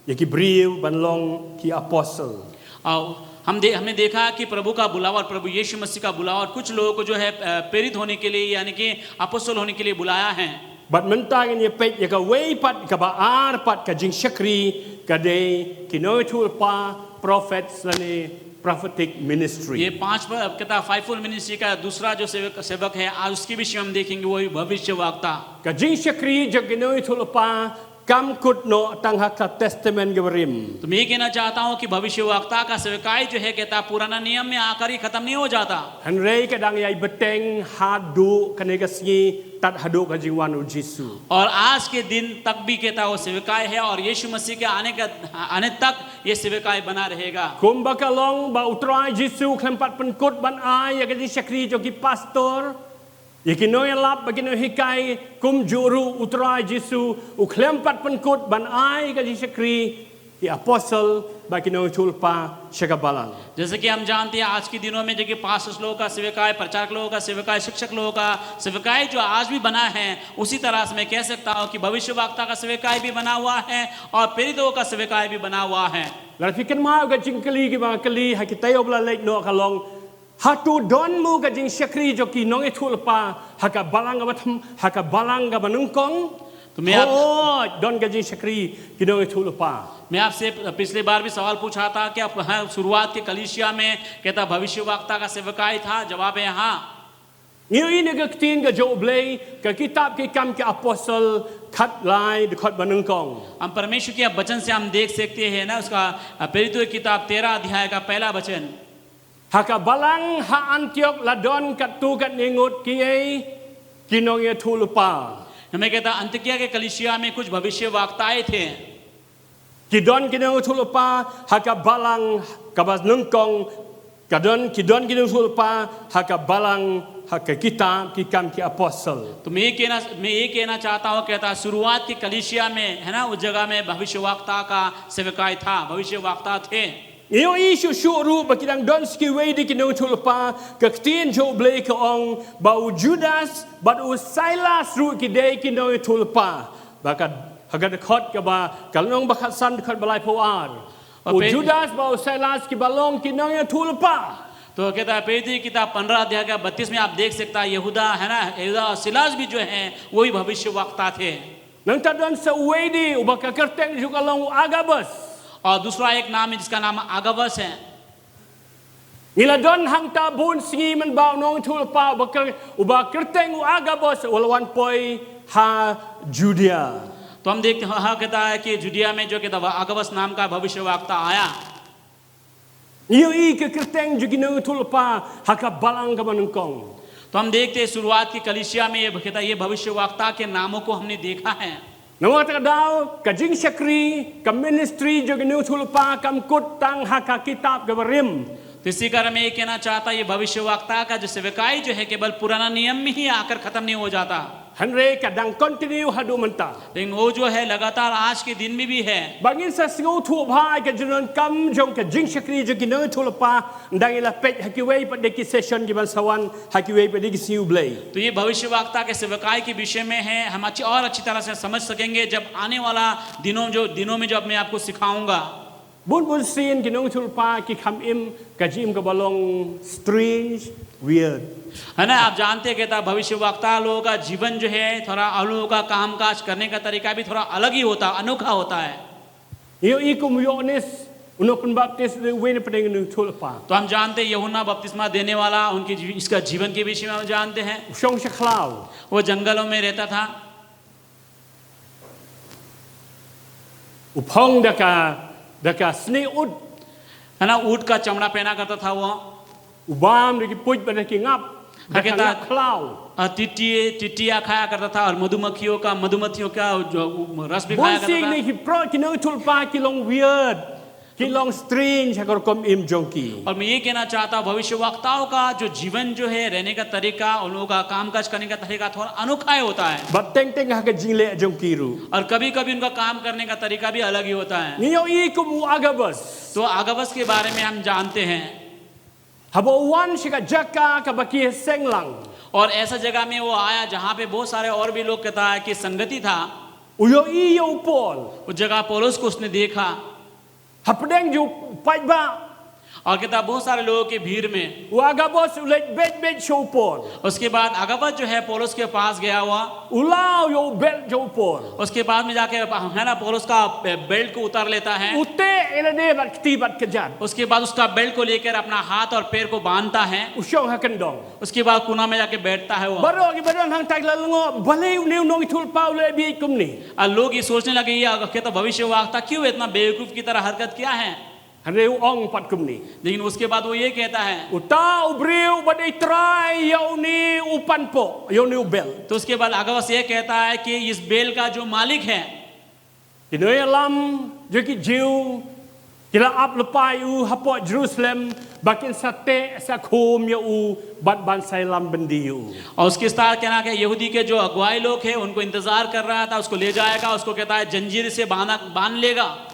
ïa ki briew ban long ki apostle. और हम दे-, हमने देखा कि प्रभु का बुलावा और प्रभु यीशु मसीह का बुलावा और कुछ लोगों को जो है, अ, प्रेरित होने के लिए, यानी कि अपोस्टल होने के लिए बुलाया है। Bad mynta ngin ïa peit ïa kawei pat, kaba ar pat ka jingshakri, ka dei ki nongïathuhlypa, prophets lane prophetic ministry. ये पांच प-, कहता है, फाइव फोल्ड मिनिस्ट्री का दूसरा जो सेवक, सेवक है, आज उसके विषय में हम देखेंगे, वो ही भविष्यवक्ता। Ka jingshakri jong ki nongïathuhlypa kam kut noh tang ha ka Testament kaba rim. तो मैं ये कहना चाहता हूँ कि भविष्यवक्ता का सेवकाई जो है, कहता, पुराना नियम में आकर ही खत्म नहीं हो जाता। Hynrei ka dang ïai bteng haduh kane ka sngi tad haduh ka jingwan u Jisu. और आज के दिन तक भी कहता वो सेवकाई है और यीशु मसीह के आने का आने तक ये सेवकाई बना रहेगा। Kumba ka long ba u Trai Jisu u khlem pat pynkut ban ai ïa ka jingshakri jong ki pastor, ïa ki nongïalap bad ki nonghikai, kumjuh ruh u Trai Jisu u khlem pat pynkut ban ai ka jingshakri ki apostol bad ki nongïathuhlypa sha ka balang. जैसे कि हम जानते हैं आज के दिनों में जो कि पास्टर्स लोगों का सेवकाई, प्रचारक लोगों का सेवकाई, शिक्षक लोगों का सेवकाई जो आज भी बना है, उसी तरह से मैं कह सकता हूँ कि भविष्यवक्ता का सेवकाई भी बना हुआ है और प्रेरितों का सेवकाई भी बना हुआ है। Lada phi kynmaw ka jingkylli kiba nga kylli ha ki taïew ba la leit noh, ka long, hato don mo ka jingshakri jong ki nongïathuhlypa ha ka balang kaba thm ha ka balang kaba nyngkong? To main aap- Hooid, don ka jingshakri ki nongïathuhlypa. मैं आपसे पिछली बार भी सवाल पूछा था कि आप हाँ, शुरुआत के कलीसिया में कहता भविष्यवक्ता का सेवकाई था। जवाब है हाँ। Ngi ïohi na ka ktien ka jong U Blei, ka kitab Ki Kam ki Apostol khatlai, dkhot banyngkong. हम परमेश्वर के वचन से हम देख सकते हैं ना, उसका प्रेरितों की किताब तेरह अध्याय का पहला वचन। Ha ka balang ha Antiok la don katto katne ngut kiei, ki nongïathuhlypa. हमें कहता अंतियोकिया के कलीसिया में कुछ भविष्यवक्ताएं थे। Ki don ki nongïathuhlypa ha ka balang kaba nyngkong, ka don, ki don ki nongïathuhlypa ha ka balang, ha ka kitab Ki Kam ki Apostol. तो मैं ये कहना मैं ये कहना चाहता हूँ, कहता शुरुआत की कलीसिया में है ना, उस जगह में भविष्यवक्ता का सेवकाई था, भविष्यवक्ता थे। Ngi ïohi shuh shuh ruh ba ki dang don sa kiwei de ki nongïathuhlypa, ka ktien jong U Blei ka ong ba u Judas bad u Silas ruh ki dei ki nongïathuhlypa. Ba ka, ha ka dkhot kaba, ka lynnong ba khatsan, dkhot ba laiphew ar. Ba U peit- Judas bad u Silas kiba long ki nongïathuhlypa. तो कहता है प्रेरितों की किताब पन्द्रह अध्याय का बत्तीस में आप देख सकता है, यहूदा है ना, यहूदा और सिलास भी जो है वो भी भविष्यवक्ता थे। Nangta don sa uwei de uba ka kyrteng jong u ka long u Agabus. और दूसरा एक नाम है जिसका नाम अगबस है। Ngi la don hangta bun sngi mynba u nongïathuhlypa uba kyr-, uba kyrteng u Agabus u la wan poi ha Judia. तो हम देखते हैं, हाँ, कहता है कि जूडिया में जो कहता वह अगबस नाम का भविष्यवक्ता आया। Ngi ïohi ka kyrteng jong ki nongïathuhlypa ha ka balang kaba nyngkong. तो हम देखते हैं शुरुआत की कलीसिया में ये कहता, ये भविष्यवक्ता के नामों को हमने देखा है। Namar kata ka daw, ka jingshakri, ka ministry jong ki nongïathuhlypa kam kut tang ha ka kitab kaba rim. तो इसी कारण मैं ये कहना चाहता, ये भविष्यवक्ता का जो सेवकाई जो है केवल पुराना नियम में ही आकर खत्म नहीं हो जाता, Hynrei ka dang continue haduh mynta. लेकिन वो जो है लगातार आज के दिन में भी है। Ba ngin sa sngewthuh bha ïa ka jingdonkam jong ka jingshakri jong ki nongïathuhlypa, ynda ngi la peit ha kiwei pat de ki session kiban sa wan, ha kiwei pat de ki sngi U Blei. तो ये भविष्यवक्ता के सेवकाई के विषय में है, हम अच्छी और अच्छी तरह से समझ सकेंगे जब आने वाला दिनों जो दिनों में जो मैं आपको सिखाऊंगा। Bun bun sien ki nongïathuhlypa ki kham im ka jingim kaba long strange, weird. है ना, आप जानते हैं कहता भविष्यवक्ता लोगों का जीवन जो है थोड़ा, उन लोगों का काम काज करने का तरीका भी थोड़ा अलग ही होता, अनोखा होता है। Ngi ïohi kum u Ïoannis u nongpynbaptis, u dei uwei na pdeng ki nongïathuhlypa. तो हम जानते हैं यूहन्ना बपतिस्मा देने वाला, उनके जी- इसका जीवन के विषय में हम जानते हैं। U shong sha khlaw. वो जंगलों में रहता था। U phong da ka, da ka snieh ut. है ना, ऊंट का चमड़ा पहना करता था वो। U bam da ki puit bad da ki ngap. Da ka Hakata- ngap khlaw. और टिट्टी टिट्टियाँ खाया करता था और मधुमक्खियों का मधुमक्खियों का जो रस भी Bun खाया sien करता na था। ki pro-, ki nongïathuhlypa ki long weird, ki long strange ha ka rukom im jong ki. और मैं ये कहना चाहता हूँ, भविष्यवक्ताओं का जो जीवन जो है, रहने का तरीका, उन लोगों का कामकाज करने का तरीका थोड़ा अनोखा ही होता है। Bad teng teng ha ka jingleh jong ki ruh. और कभी कभी उनका काम करने का तरीका भी अलग ही होता है। Ngi ïohi kum u Agabus. तो अगबस के बारे में हम जानते हैं। Haba u wan sha ka jaka kaba ki seng lang. और ऐसा जगह में वो आया जहाँ पे बहुत सारे और भी लोग कहता है कि संगति था। U ïohi ïa u Paul. उस जगह पौलुस को उसने देखा। Hapdeng jong u paidbah. और कहता बहुत सारे लोगों की भीड़ में। U Agabus u leit beit beit sha u Paul. उसके बाद अगबस जो है पौलुस के पास गया हुआ। U law ïa u belt jong u Paul. उसके बाद में जाके है ना पौलुस का बेल्ट को उतार लेता है। U teh ïa lade bad kti bad kjat. उसके बाद उसका बेल्ट को लेकर अपना हाथ और पैर को बांधता है। U shong ha kyndong. उसके बाद कोना में जाके बैठता है वो। Baroh kiba don hangta ki la lyngngoh, balei une u nongïathuhlypa u leh bieit kumne. और लोग ये सोचने लगे, ये अगर कहता भविष्यवक्ता क्यों इतना बेवकूफ की तरह हरकत किया है? Hynrei u ong pat kumne. लेकिन उसके बाद वो ये कहता है, Uta u briew uba dei trai ïa une u panpoh, ïa une u belt. तो उसके बाद अगबस ये कहता है कि इस बैल का जो मालिक है, Ki nongïalam jong ki Jiw ki la ap lypa ïa u hapoh Jerusalem ba kin sa teh sa khum ïa u bad ban sa ïalam byndi ïa u. और उसके साथ कहना कि यहूदी के जो अगुवाई लोग हैं, उनको इंतजार कर रहा था, उसको ले जाएगा, उसको कहता है जंजीर से बांधा, बांध लेगा।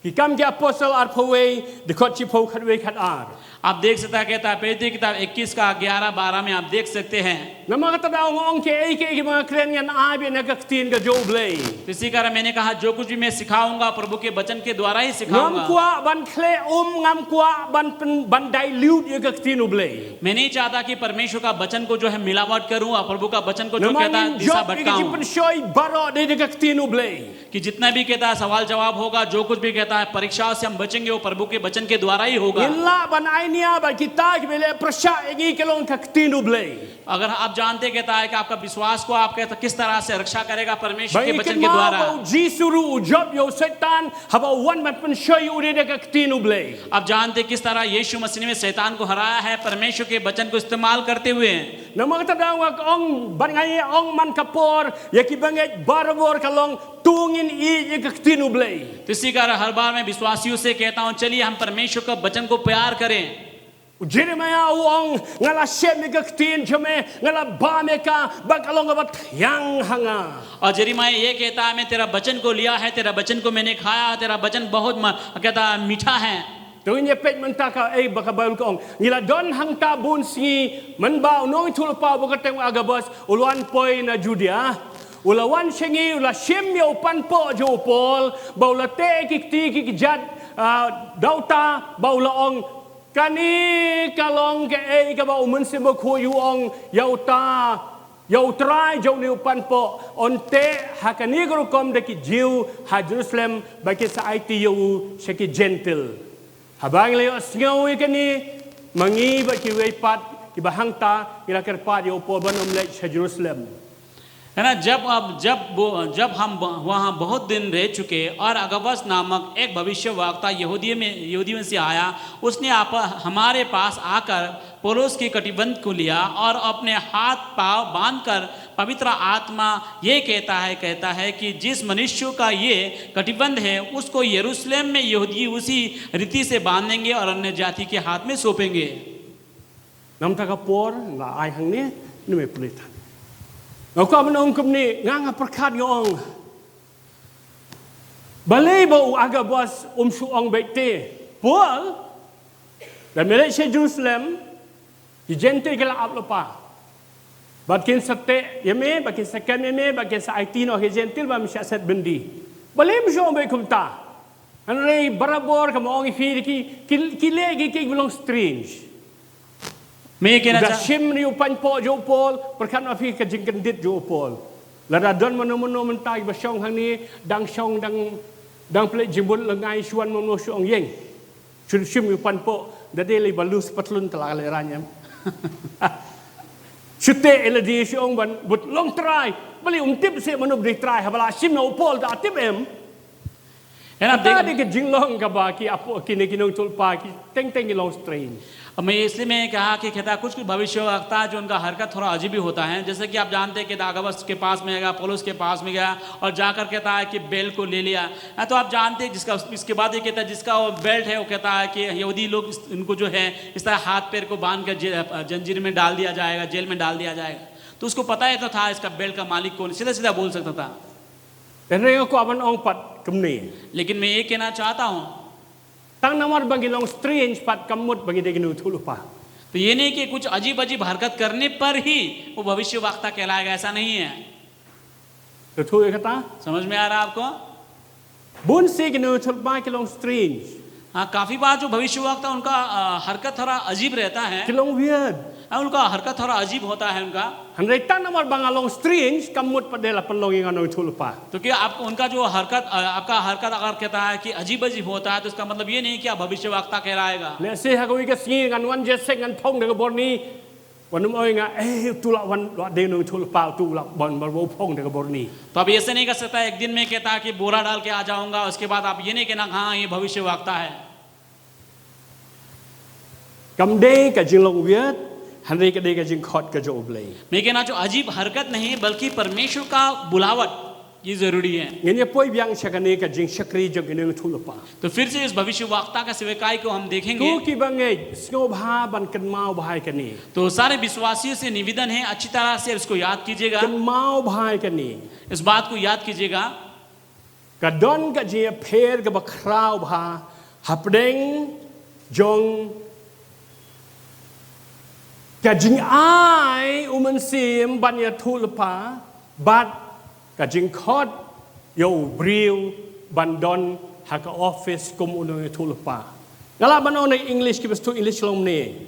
Ki Kam ki Apostol arphew wei, dkhot shiphew khatwei khatar. आप देख सकता है, कहता है, प्रेरित की किताब इक्कीस का ग्यारह बारह में आप देख सकते हैं। Namar kata da ong, ong kiei kiei kiba nga kren ngan ai beit na ka ktien ka jong U Blei. तो इसी कारण मैंने कहा, जो कुछ भी मैं सिखाऊंगा, प्रभु के वचन के द्वारा ही Ngam सिखाऊंगा। kwah ban khleh um, ngam kwah ban pyn, ban dilute ïa ka ktien U Blei. मैं नहीं चाहता कि परमेश्वर का वचन को जो है मिलावट करूं और प्रभु का वचन को जो Namar कहता है ngin दिशा jop ïa ki भटकाऊं। jingpynshoi baroh dei da ka ktien U Blei. कि जितना भी कहता है सवाल जवाब होगा, जो कुछ भी कहता है परीक्षाओं से हम बचेंगे, वो प्रभु के वचन के द्वारा ही होगा। Ngin lah ban ai nia ba kita kiba leh pyrshah ïa ngi ka long ka ktien U Blei. अगर आप जानते कहता है कि आपका विश्वास को आप कहता किस तरह से रक्षा करेगा परमेश्वर Ba के ngi वचन के kynmaw द्वारा। ba U Jisu ruh u jop ïa u Soitan haba u wan ban pynshoi ïa u dei da ka ktien U Blei. आप जानते किस तरह यीशु मसीह ने शैतान को हराया है परमेश्वर के वचन को इस्तेमाल करते हुए। Namar kata da nga ong, ban nga ïa ong man ka por ïa kiba ngeit barabor ka long, to ngin ïeit ïa ka ktien U Blei. तो इसी कारण हर बार मैं विश्वासियों से कहता हूँ, चलिए हम परमेश्वर का वचन को प्यार करें। U Jeremiah u ong, nga la shem ïa ka ktien jong me, nga la bam ïa ka, ba ka long kaba thiang ha nga. और यिर्मयाह ये कहता है, मैं तेरा वचन को लिया है, तेरा वचन को मैंने खाया, तेरा वचन बहुत म-, कहता है, मीठा है। To ngin ïa peit mynta kaei ba ka Baibl ka ong. Ngi la don hangta bun sngi, mynba u nongïathuhlypa ba kyrteng u Agabus u la wan poi na Judia. U la wan sha ngi, u la shim ïa u panpoh jong u Paul, ba u la teh ki kti ki kjat, ah, da uta, ba u la ong, kane ka long kaei kaba u Mynsiem Bakhuid u ong ïa uta, ïa u trai jong une u panpoh, un teh ha kane ka rukom da ki Jiw ha Jerusalem, ba kin sa aiti ïa u sha ki Jentil. Haba ngi la ïohsngew ïa kane, ma ngi bad kiwei pat kiba hangta, ngi la kyrpad ïa u Paul ban ym leit sha Jerusalem. है ना, जब अब जब वो- जब हम ब- वहाँ बहुत दिन रह चुके और अगबस नामक एक भविष्यवक्ता यहूदियों में यहूदियों से आया, उसने आप हमारे पास आकर पौलुस के कटिबंध को लिया और अपने हाथ पांव बांधकर, पवित्र आत्मा ये कहता है कहता है कि जिस मनुष्य का ये कटिबंध है, उसको यरूशलेम में यहूदी उसी रीति से बांधेंगे और अन्य जाति के हाथ में सौंपेंगे। Namar kata ka por nga ai hangne, ne me pule than. Nga kwah ban ong kumne, nga nga pyrkhat nga ong, balei ba u Agabus um shu ong beit te, Paul, lada me leit sha Jerusalem, ki Jentil ki la ap lypa. Bad kin sa teh ïa me, bad kin sa kem ïa me, bad kin sa aiti noh ki Jentil, bad me shah set byndi. Balei um shu ong beit kumta? Hynrei barabor kumba ong ïa phi, ki, ki, ki leh ki, ki long strange. मैं ये कहना Da चाह shim ïa u panpoh jong u Paul, pyrkhat ma phi ka jingkyndit jong u Paul. Lada don mano mano mynta kiba shong hangne, dang shong, dang, dang pynleit jingmut lyngngai, shu wan mano mano shu ong ïeng. Shu shim ïa u panpoh, da dei lei ba loose patlun te la ka lehrain em. Shu teh ïa lade shu ong ban bud long trai, balei um tip seh mano ba dei trai, haba la shim ïa u Paul da tip em. है ना, Kata देख, dei ka jinglong kaba ki apo, kine ki nongïathuhlypa ki teng teng ki long strange. अब मैं इसलिए मैं कहा कि कहता कुछ कुछ भविष्यवक्ता जो उनका हरकत थोड़ा अजीब ही होता है, जैसे कि आप जानते हैं कि अगबस के पास में गया, पौलुस के पास में गया और जाकर कहता है कि बेल्ट को ले लिया। हाँ, तो आप जानते हैं जिसका, इसके बाद ये कहता है जिसका वो बेल्ट है, वो कहता है कि यहूदी लोग इस, इनको जो है इस तरह हाथ पैर को बांध कर जे-, जंजीर में डाल दिया जाएगा, जेल में डाल दिया जाएगा। तो उसको पता ही तो था इसका बेल्ट का मालिक कौन, सीधा सीधा बोल सकता था। Hynrei nga kwah ban ong pat kumne. लेकिन मैं ये कहना चाहता हूँ, Tang namar ba ngi long strange pat kam mut ba ngi dei ki nongïathuhlypa. तो ये नहीं कि कुछ अजीब अजीब हरकत करने पर ही वो भविष्यवक्ता कहलाएगा, ऐसा नहीं है। To thuh ïa kata? समझ में आ रहा है आपको? Bun sien ki nongïathuhlypa ki long strange. हाँ, काफी बार जो भविष्यवक्ता उनका अ, हरकत थोड़ा अजीब रहता है। Ki long weird. हाँ, उनका हरकत थोड़ा अजीब होता है उनका। Hynrei tang namar ba nga long strange, kam mut pat dei la pynlong ïa nga nongïathuhlypa. तो क्या आप उनका जो हरकत अ, आपका हरकत अगर कहता है कि अजीब अजीब होता है, तो इसका मतलब ये नहीं कि आप भविष्यवक्ता कहलाएगा। Lehse ha kawei ka sngi ngan wan jingïaseng, ngan phong da ka bor ni. Wat nym ong ïa nga, eh, utu la wan, la dei nongïathuhlypa, utu la wan, wan phong da ka bor ni. तो आप ऐसे नहीं कर सकता, एक दिन में कहता है कि बोरा डाल के आ जाऊंगा, उसके बाद आप ये नहीं कहना, हाँ, ये भविष्यवक्ता है। Kam dei ka jinglong wiat, hynrei ka dei ka jingkhot ka jong U Blei. मैं कहना चाहूँ, अजीब हरकत नहीं, बल्कि परमेश्वर का बुलावट, ये जरूरी है। Ngin ïa poi biang sha kane ka jingshakri jong ki nongïathuhlypa. तो फिर से इस भविष्य वक्ता का सेवकाई को हम देखेंगे। Ko kiba ngeit, sngewbha ban kynmaw bha ïa kane. तो सारे विश्वासियों से निवेदन है, अच्छी तरह से इसको याद कीजिएगा। Kynmaw bha ïa kane. इस बात को याद कीजिएगा। Ka don ka jingïapher kaba khraw bha hapdeng jong ka jingai u mynsiem ban ïathuhlypa bad ka jingkhot ïa u briew ban don ha ka office kum u nongïathuhlypa. Nga lah ban ong na English, kiba sngewthuh English long ne.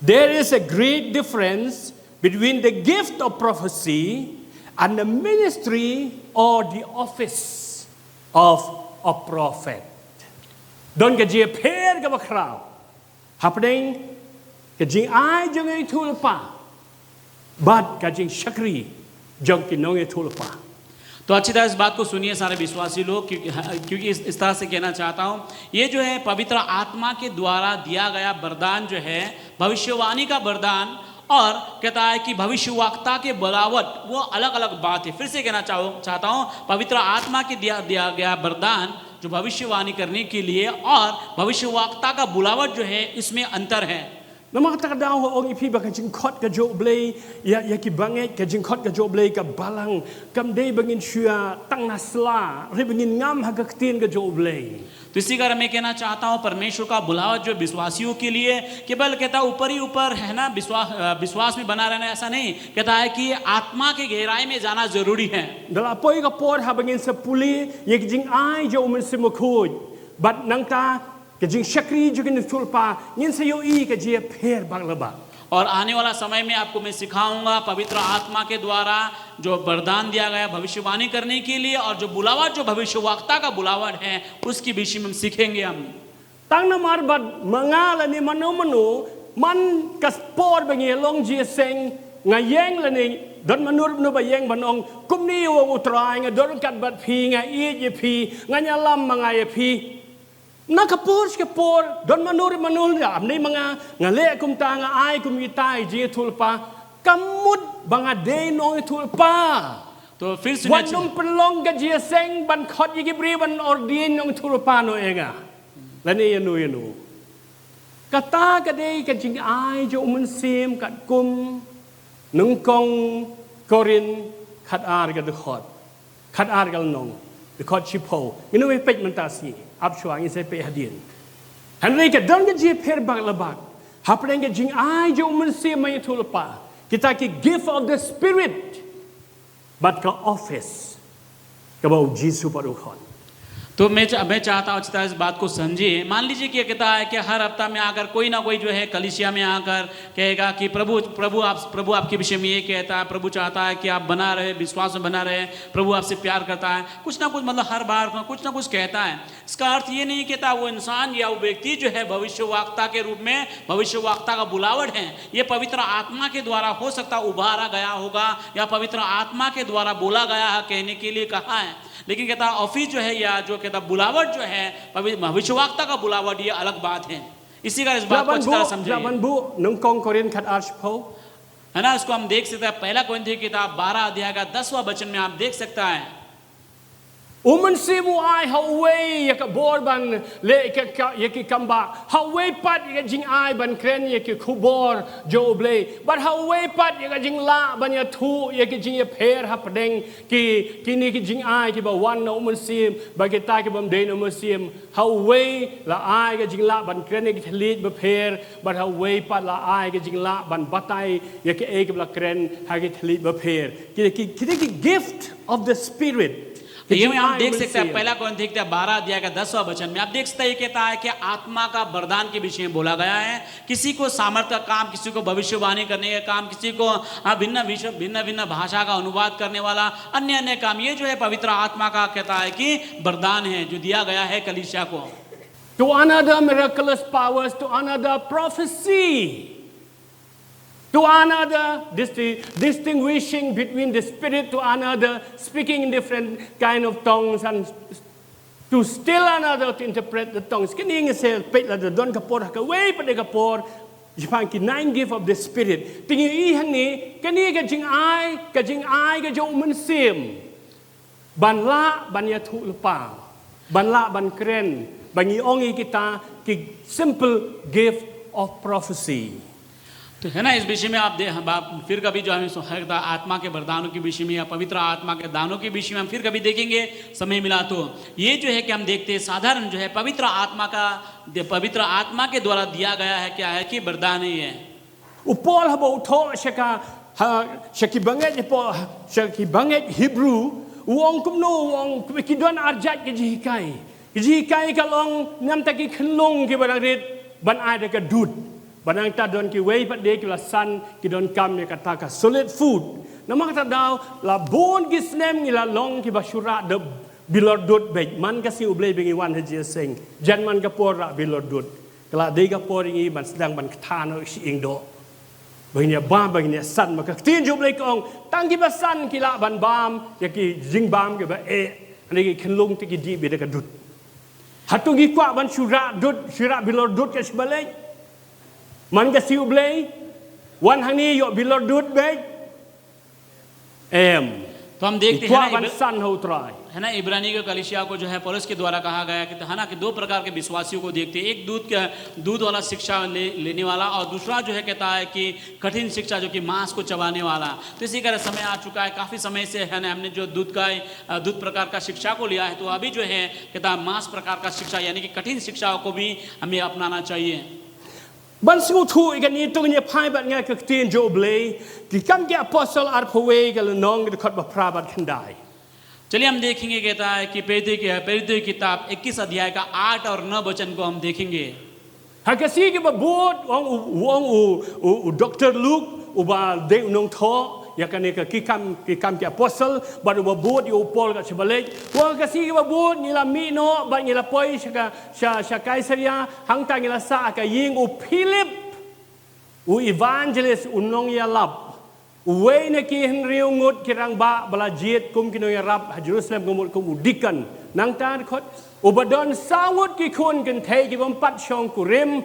There is a great difference between the gift of prophecy and the ministry or the office of a prophet. Don ka jingïapher kaba khraw hapdeng ka jingai jong u nongïathuhlypa bad ka jingshakri jong ki nongïathuhlypa. तो अच्छी तरह इस बात को सुनिए सारे विश्वासी लोग, क्योंकि, क्योंकि इस, इस तरह से कहना चाहता हूँ, ये जो है पवित्र आत्मा के द्वारा दिया गया वरदान जो है, भविष्यवाणी का वरदान, और कहता है कि भविष्यवक्ता के बुलावट, वो अलग-अलग बात है। फिर से कहना चाहो, चाहता हूँ, पवित्र आत्मा के दिया, दिया गया वरदान जो भविष्यवाणी करने के लिए और भविष्यवक्ता का बुलावट जो है, इसमें अंतर है। Namar kata ka daw nga ong ïa phi ba ka jingkhot ka jong U Blei ïa, ïa kiba ngeit, ka jingkhot ka jong U Blei ka balang. Kam dei ba ngin shu ïa tang na sla, hynrei ba ngin ngam ha ka ktien ka jong U Blei. तो इसी कारण मैं कहना चाहता हूँ, परमेश्वर का बुलावा जो विश्वासियों के लिए केवल कहता है ऊपर ही ऊपर, है ना, विश्वास, अ, विश्वास में बना रहना, ऐसा नहीं। कहता है कि आत्मा के गहराई में जाना जरूरी है। Da la poi ka por haba ngin sa pule ïa ka jingai jong u Mynsiem Bakhuid bad nangta ka jingshakri jong ki nongïathuhlypa, ngin sa ïohi ka jingïapher bak la bak. और आने वाला समय में आपको मैं सिखाऊंगा, पवित्र आत्मा के द्वारा जो वरदान दिया गया भविष्यवाणी करने के लिए, और जो बुलावा, जो भविष्यवक्ता का बुलावा है, उसके विषय में हम सीखेंगे हम। Tang namar ba ma nga lane mano mano, man ka por ba ngi long jingïaseng, nga ïeng lane don mano mano ba ïeng ban ong, kumne u ong U Trai, nga don ryngkat bad phi, nga ïeit ïa phi, ngan ïalam ma nga ïa phi. Na ka por sha ka por, don mano re mano re, ym dei ma nga, nga leh kumta, nga ai kum kita ki jingïathuhlypa, ka mut ba nga dei nongïathuhlypa. तो फिर सुनिए, wat nym pynlong ka jingïaseng ban khot ïa ki briew ban ordain nongïathuhlypa noh ïa nga. Lane ïano ïano. Kata ka dei ka jingai jong u Mynsiem katkum nyngkong Korinth khatar ka dkhot. Khatar ka lynnong. Dkhot shiphew. Ngin ym peit mynta sngi. Ap shuwa ngin sa peit hadien. Hynrei ka don ka jingïapher bak la bak hapdeng ka jingai jong u Mynsiem ban ïathuhlypa. Kita ki gift of the Spirit. Bad ka office kaba U Jisu pat u khot. तो मैं चा-, मैं चाहता हूँ, अच्छी तरह इस बात को समझिए। मान लीजिए कि कहता है कि हर हफ्ता में आकर कोई ना कोई जो है कलीसिया में आकर कहेगा कि प्रभु, प्रभु आप, प्रभु आपके विषय में ये कहता है, प्रभु चाहता है कि आप बना रहे, विश्वास में बना रहे, प्रभु आपसे प्यार करता है, कुछ ना कुछ, मतलब, हर बार कुछ ना कुछ कहता है। इसका अर्थ ये नहीं कहता वो इंसान या वो व्यक्ति जो है भविष्यवक्ता के रूप में, भविष्यवक्ता का बुलावट है, ये पवित्र आत्मा के द्वारा हो सकता उभारा गया होगा या पवित्र आत्मा के द्वारा बोला गया है, कहने के लिए कहा है। लेकिन कहता ऑफिस जो है या जो कहता बुलावट जो है, पवि-, भविष्यवक्ता का बुलावट, ये अलग बात है। इसी का इस बात को अच्छी तरह समझिए। Jaban bu nyngkong Korinth khatar shiphew. है ना, इसको हम देख सकते हैं, पहला कोरिंथियों की किताब बारह अध्याय का दसवां वचन में आप देख सकता है। U Mynsiem u ai ha uwei ïa ka bor ban leh ïa ka, ka, ïa ki kambah, ha uwei pat ïa ka jingai ban kren ïa ki khubor jong U Blei, bad ha uwei pat ïa ka jinglah ban ïathuh ïa ki jingïapher hapdeng ki, kine ki jingai kiba wan na U Mynsiem, bad kita ki bym dei na U Mynsiem. Ha uwei la ai ka jinglah ban kren ïa ki thylliej bapher, bad ha uwei pat la ai ka jinglah ban batai ïa kaei kaba la kren ha ki thylliej bapher. Ki, ki, ki, ki gift of the Spirit. तो ये में हम देख सकते हैं, पहला कोरिंथियों के बारह अध्याय का दसवां वचन में आप देख सकते हैं, ये कहता है कि आत्मा का वरदान के विषय में बोला गया है। किसी को सामर्थ्य का काम, किसी को भविष्यवाणी करने का काम, किसी को, हाँ, भिन्न विषय, भिन्न भिन्न भाषा का अनुवाद करने वाला, अन्य अन्य काम, ये जो है पवित्र आत्मा का, कहता है कि वरदान है जो दिया गया है कलीसिया को। To another miraculous powers, to another prophecy, to another disti-, distinguishing between the spirit, to another speaking in different kind of tongues and To still another to interpret the tongues. Kane ngi sa peit lada don ka por, ha kawei pat de ka por, shaphang ki nine gift of the Spirit. Te ngi ïohi hangne, kane ka jingai, ka jingai ka jong u Mynsiem. Ban lah ban ïathuhlypa, ban lah ban kren, ba ngi ong ïa kita ki simple gift of prophecy. तो है ना, इस विषय में आप दे-, हम, आप फिर कभी जो हमें सु-, है, आत्मा के वरदानों के विषय में या पवित्र आत्मा के दानों के विषय में हम फिर कभी देखेंगे, समय मिला तो। ये जो है कि हम देखते हैं, साधारण जो है पवित्र आत्मा का, दे-, पवित्र आत्मा के द्वारा दिया गया है, क्या है कि वरदान ही है। U Paul haba u thoh sha ka, ha, sha ki bangeit Paul, sha ki bangeit Hebru, u ong kumno, u ong ki don arjait ki jinghikai. Ki jinghikai ka long namar ki khunlung kiba dang rit ban ai da ka dud. Ba nangta don kiwei pat de ki la san, ki donkam ïa kata ka solid food. Namar kata daw la bun ki snem ngi la long kiba shu rah da bilor dud beit. Man ka sngi U Blei ba ngi wan ha jingïaseng, jan man ka por rah bilor dud. Ka la dei ka por ïa ngi ban sdang ban ktah noh shi ïing doh. Ba ngin ïa bam, ba ngin ïa san, ba ka ktien jong U Blei ka ong, tang kiba san ki lah ban bam ïa ki jingbam kiba eh. Hynrei ki khunlung te ki dih beit da ka dud. Hato ngi kwah ban shu rah dud, shu rah bilor dud ka shaba leit? Man ka sngi U Blei wan hangne ïoh bilor dud beit? Em. तो हम देखते हैं ना, इब्र-, है ना, इब्रानी के कलीसिया को जो है पौलुस के द्वारा कहा गया कि, है ना, कि दो प्रकार के विश्वासियों को देखते हैं। एक दूध का, दूध वाला शिक्षा ले-, लेने वाला, और दूसरा जो है कहता है कि कठिन शिक्षा, जो कि मांस को चबाने वाला। तो इसी का समय आ चुका है, काफ़ी समय से, है ना, हमने जो दूध का, अ, दूध प्रकार का शिक्षा को लिया है, तो अभी जो है कहता है मांस प्रकार का शिक्षा, यानी कि कठिन शिक्षाओं को भी हमें अपनाना चाहिए। Ban sngewthuh ïa kane to ngin ïa phai bad nga ka ktien jong U Blei, Ki Kam ki Apostol arphew wei ka lynnong, ka dkhot ba phra bad khyndai. चलिए हम देखेंगे, कहता है कि प्रेरितों की, प्रेरितों की किताब इक्कीस अध्याय का आठ और नौ वचन को हम देखेंगे। Ha ka sngi kaba bud, u ong u, u ong u, u, u Doktor Luke, uba dei u nongthoh ïa kane ka Ki Kam, Ki Kam ki Apostol, bad uba bud ïa u Paul ka shaba leit. U ong ha ka sngi kaba bud ngi la mih noh bad ngi la poi sha ka, sha, sha Kaisaria, hangta ngi la sah ha ka ïing u Philip, u evangelist, u nongïalap, uwei na ki hynriew ngut ki rangbah ba la jied kum ki nongïarap ha Jerusalem, ka mut kum u deacon. Nangta dkhot, uba don saw ngut ki khun kynthei ki bym pat shongkurim,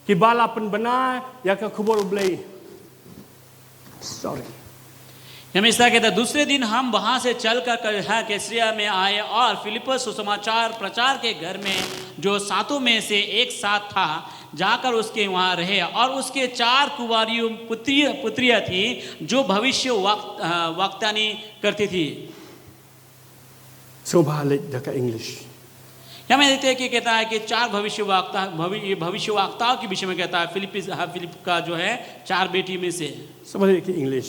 kiba la pynbna ïa ka khubor U Blei. Sorry. यह मिस्टर कहता है, दूसरे दिन हम वहां से चलकर क-, हाँ, कैसरिया में आए और फिलिप्पस सुसमाचार प्रचार के घर में, जो सातों में से एक साथ था, जाकर उसके वहां रहे, और उसके चार कुंवारी पुत्री, पुत्रियां थी, जो भविष्य वक्त-, अ, वक्तानी करती थी। Sngewbha leit da ka English. यहाँ में देखते हैं कि कहता है कि चार भविष्य वक्ता, भवि-, ये भविष्य वक्ताओं के विषय में कहता है, फिलिप, हाँ, फिलिप का जो है, चार बेटी में से। Sngewbha leit da ka English.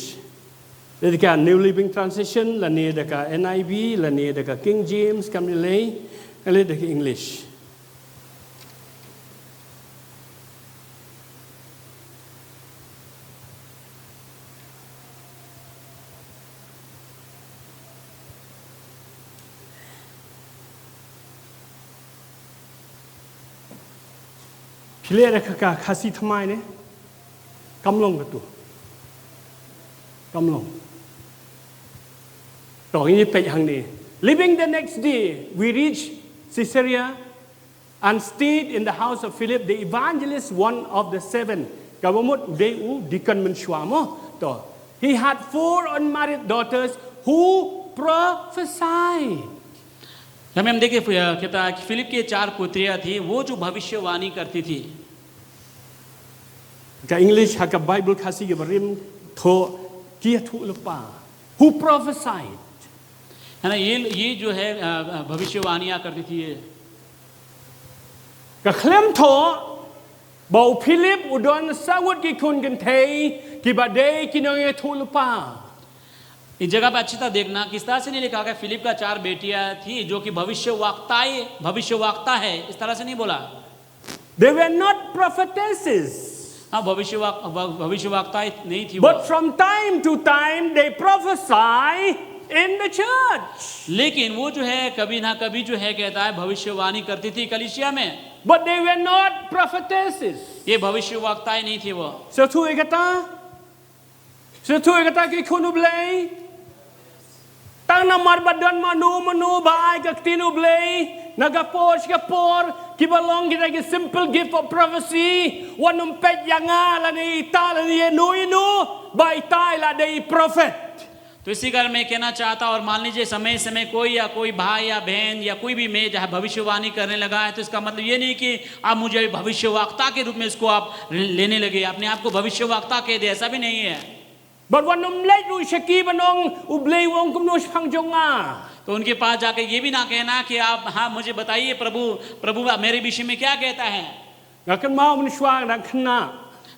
Leit da ka New Living Translation, lane da ka N I V, lane da ka King James, kam lei, leit da ka English. Phi leh da ka, ka Khasi thymmai ne? Kam long katu. Kam long. To, ngin peit hangne. Leaving the next day, we reach Caesarea and stayed in the house of Philip the evangelist, one of the seven. Kaba mut u dei u deacon mynshuwa mo. To. He had four unmarried daughters who prophesied. यहाँ में हम देखिए, फिर, कहता है कि फिलिप के चार पुत्रियां थी, वो जो भविष्यवाणी करती थी। Ka English ha ka Bible Khasi kaba rim thoh, ki ïathuhlypa. Who prophesied? है ना, ये, ये जो है, अ, अ, भविष्यवाणियां करती थी ये। Ka khlem thoh ba u Philip u don saw ngut ki khun kynthei kiba dei ki nongïathuhlypa. इस जगह पे अच्छी तरह देखना, किस तरह से नहीं लिखा गया, फिलिप का चार बेटियां थी जो कि भविष्यवक्ताएं, भविष्यवक्ता है, इस तरह से नहीं बोला। They were not prophetesses. हाँ, भविष्यवक-, भ-, भविष्यवक्ताएं नहीं थी वो। But from time to time they prophesy in the church. लेकिन वो जो है, कभी ना कभी जो है, कहता है, भविष्यवाणी करती थी कलीसिया में। But they were not prophetesses. ये भविष्यवक्ताएं नहीं थी वो। Sngewthuh ïa kata? Sngewthuh ïa kata ki khun U Blei? Tang namar ba don mano mano ba ai ka ktien U Blei, Na ka por sha ka por, kiba long kita ki simple gift of prophecy, wat nym peit ïa nga lane ita lane ïano ïano ba ita i la dei i prophet. तो इसी कारण मैं कहना चाहता हूँ, और मान लीजिए समय समय कोई या कोई भाई या बहन या कोई भी मैं जहाँ भविष्यवाणी करने लगा है, तो इसका मतलब ये नहीं कि आप मुझे अभी भविष्यवक्ता के रूप में इसको आप लेने लगे, अपने आप को भविष्यवक्ता कह दे, ऐसा भी नहीं है। Bad wat nym leit ruh sha ki ban ong, U Blei u ong kumno shaphang jong nga. तो उनके पास जाकर ये भी ना कहना कि आप, हाँ, मुझे बताइए प्रभु, प्रभु मेरे विषय में क्या कहता है। Nga kynmaw mynshuwa nga dang khynnah.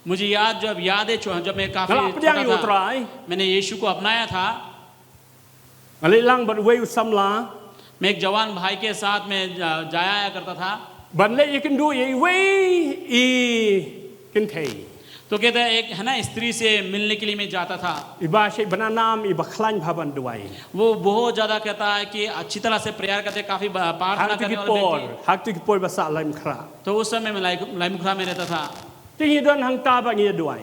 मुझे याद, जब याद है, छो-, जब मैं काफी Nga la pdiang छोटा ïa u था, Trai. मैंने यीशु को अपनाया था। Nga leit lang bad uwei u samla. मैं एक जवान भाई के साथ में जा-, जाया आया करता था। Ban leit ïakynduh ïa iwei i kynthei. तो कहता है, एक है ना, स्त्री से मिलने के लिए मैं जाता था। Iba shait ban nam, iba khlaiñ bha ban duwai. वो बहुत ज्यादा, कहता है कि अच्छी तरह से प्रेयर करते, काफी ब-, प्रार्थना Ha katu करने ki वाली por, व्यक्ति। ha katu ki por ba sah Laitumkhrah. तो उस समय मैं लाई-, लाइमुखरा में रहता था। Te ngi don hangta bad ngi ïa duwai.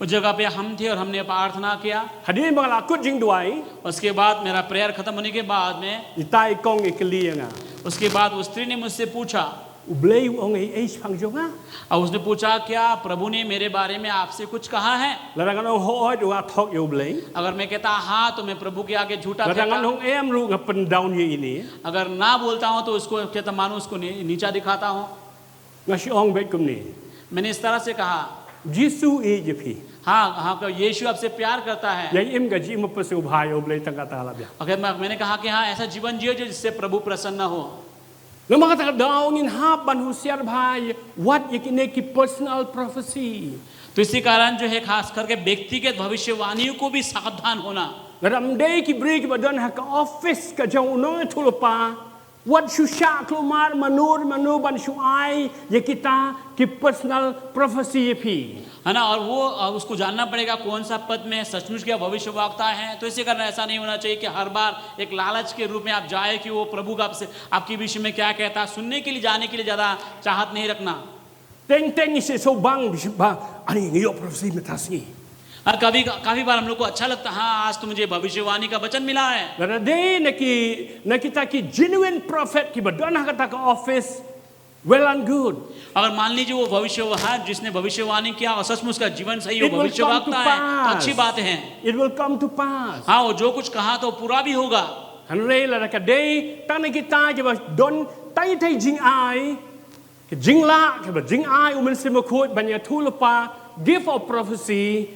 उस जगह पे हम थे और हमने प्रार्थना किया। Hadien ba nga la kut jingduwai, उसके बाद मेरा प्रेयर खत्म होने के बाद में, ita i kong i kylli ïa nga, उसके बाद उस स्त्री ने मुझसे पूछा, U Blei u ong ei ei shaphang jong nga? और उसने पूछा, क्या प्रभु ने मेरे बारे में आपसे कुछ कहा है? Lada ngan ong hooid, nga thok ïa U Blei. अगर मैं कहता हाँ, तो मैं प्रभु के आगे झूठा Lada ngan ठहरता। ong em ruh, nga pyndown ïa ine. अगर ना बोलता हूँ तो उसको, कहता, मानो उसको नी-, नीचा दिखाता हूँ। Nga shu ong beit kumne. मैंने इस तरह से कहा, Jisu i ïeit ïa phi. हाँ, हाँ, यीशु आपसे प्यार करता है। Ïa im ka jingim pyrshah bha ïa U Blei tang kata la biang. अगर मैं, मैंने कहा कि हाँ, ऐसा जीवन जियो जो जिससे प्रभु प्रसन्न हो। Namar kata ka daw ngin hap ban husiar bha, wat ïa kine ki personal prophecy. तो इसी कारण जो है, खास करके व्यक्तिगत भविष्यवाणियों को भी सावधान होना। Lada ym dei ki briew kiba don ha ka office ka jong u nongïathuhlypa, wat shu shah kulmar mano mano ban shu ai ïa kita ki personal prophecy ïa phi. है ना, और वो, अ, उसको जानना पड़ेगा कौन सा पद में सचमुच क्या भविष्यवक्ता है। तो इसी कारण ऐसा नहीं होना चाहिए कि हर बार एक लालच के रूप में आप जाए कि वो प्रभु का आपसे, आपके विषय में क्या कहता है, सुनने के लिए, जाने के लिए ज्यादा चाहत नहीं रखना। Teng teng i shu bang bishop ba, ani ngi ïoh prophecy mynta sngi. हाँ, कभी, काफी बार हम लोग को अच्छा लगता है, हाँ, आज तो मुझे भविष्यवाणी का वचन मिला है। Lada dei na ki, na kita ki genuine prophet kiba don ha kata ka office, well and good. अगर मान लीजिए वो भविष्य, हाँ, जिसने भविष्यवाणी किया और सचमुच का जीवन सही हो, It will come to भविष्यवक्ता है, तो pass. अच्छी बात है। It will come to pass. हाँ, वो जो कुछ कहा तो पूरा भी होगा। Hynrei lada ka dei tang na kita kiba don tang ita i jingai, ka jinglah kaba jingai u Mynsiem Bakhuid ban ïathuhlypa, gift of prophecy,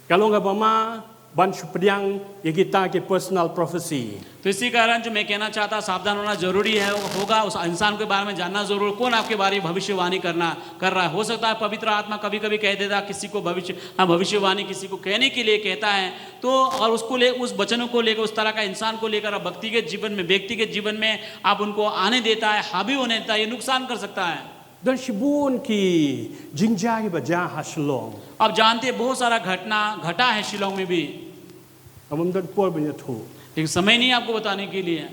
ka long kaba ma ban shu pdiang ïa kita ki personal prophecy. तो इसी कारण जो मैं कहना चाहता, सावधान होना जरूरी है, होगा उस इंसान के बारे में जानना जरूर, कौन आपके बारे में भविष्यवाणी करना, कर रहा है। हो सकता है पवित्र आत्मा कभी-कभी कह देता किसी को भविष्य, हाँ, भविष्यवाणी किसी को कहने के लिए कहता है, तो और उसको ले, उस वचनों को लेकर, उस तरह का इंसान को लेकर आप व्यक्तिगत जीवन में, व्यक्तिगत जीवन में आप उनको आने देता है, हावी होने देता है, ये नुकसान कर सकता है। Don shibun ki jingjia kiba jia ha Shillong. आप जानते हैं, बहुत सारा घटना घटा है शिलोंग में भी, Ngam don por ban ïathuh. लेकिन समय नहीं आपको बताने के लिए।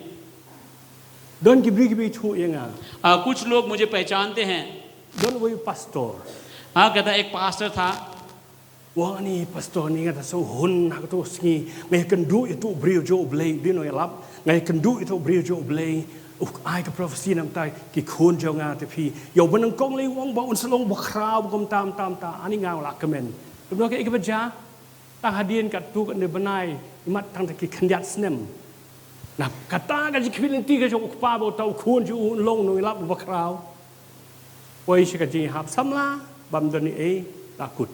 Don ki briew kiba ïathuh ïa nga. आ, कुछ लोग मुझे पहचानते हैं। Don uwei u pastor. हाँ, कहता, एक पास्टर था। U ong, ani pastor, ni nga da shu hun ha kato sngi, nga ïakynduh ïa uto u briew jong U Blei, dei nongïalap, nga ïakynduh ïa uto u briew jong U Blei, u ai ka prophecy namar ki khun jong nga, te phi ïoh ban nyngkong lei, u ong ba un sa long bakhraw, ba kumta kumta kumta. Ani nga la kmen. Kumno ka ïa kaba jia? Tang hadien katto katne bnai, imat tang da ki khyndiat snem. Na kata ka jingkhmih lynti ka jong u kpa ba uta u khun jong u un long nongïalap bakhraw. Poi sha ka jingïahap samla, bym don ei ei, la kut.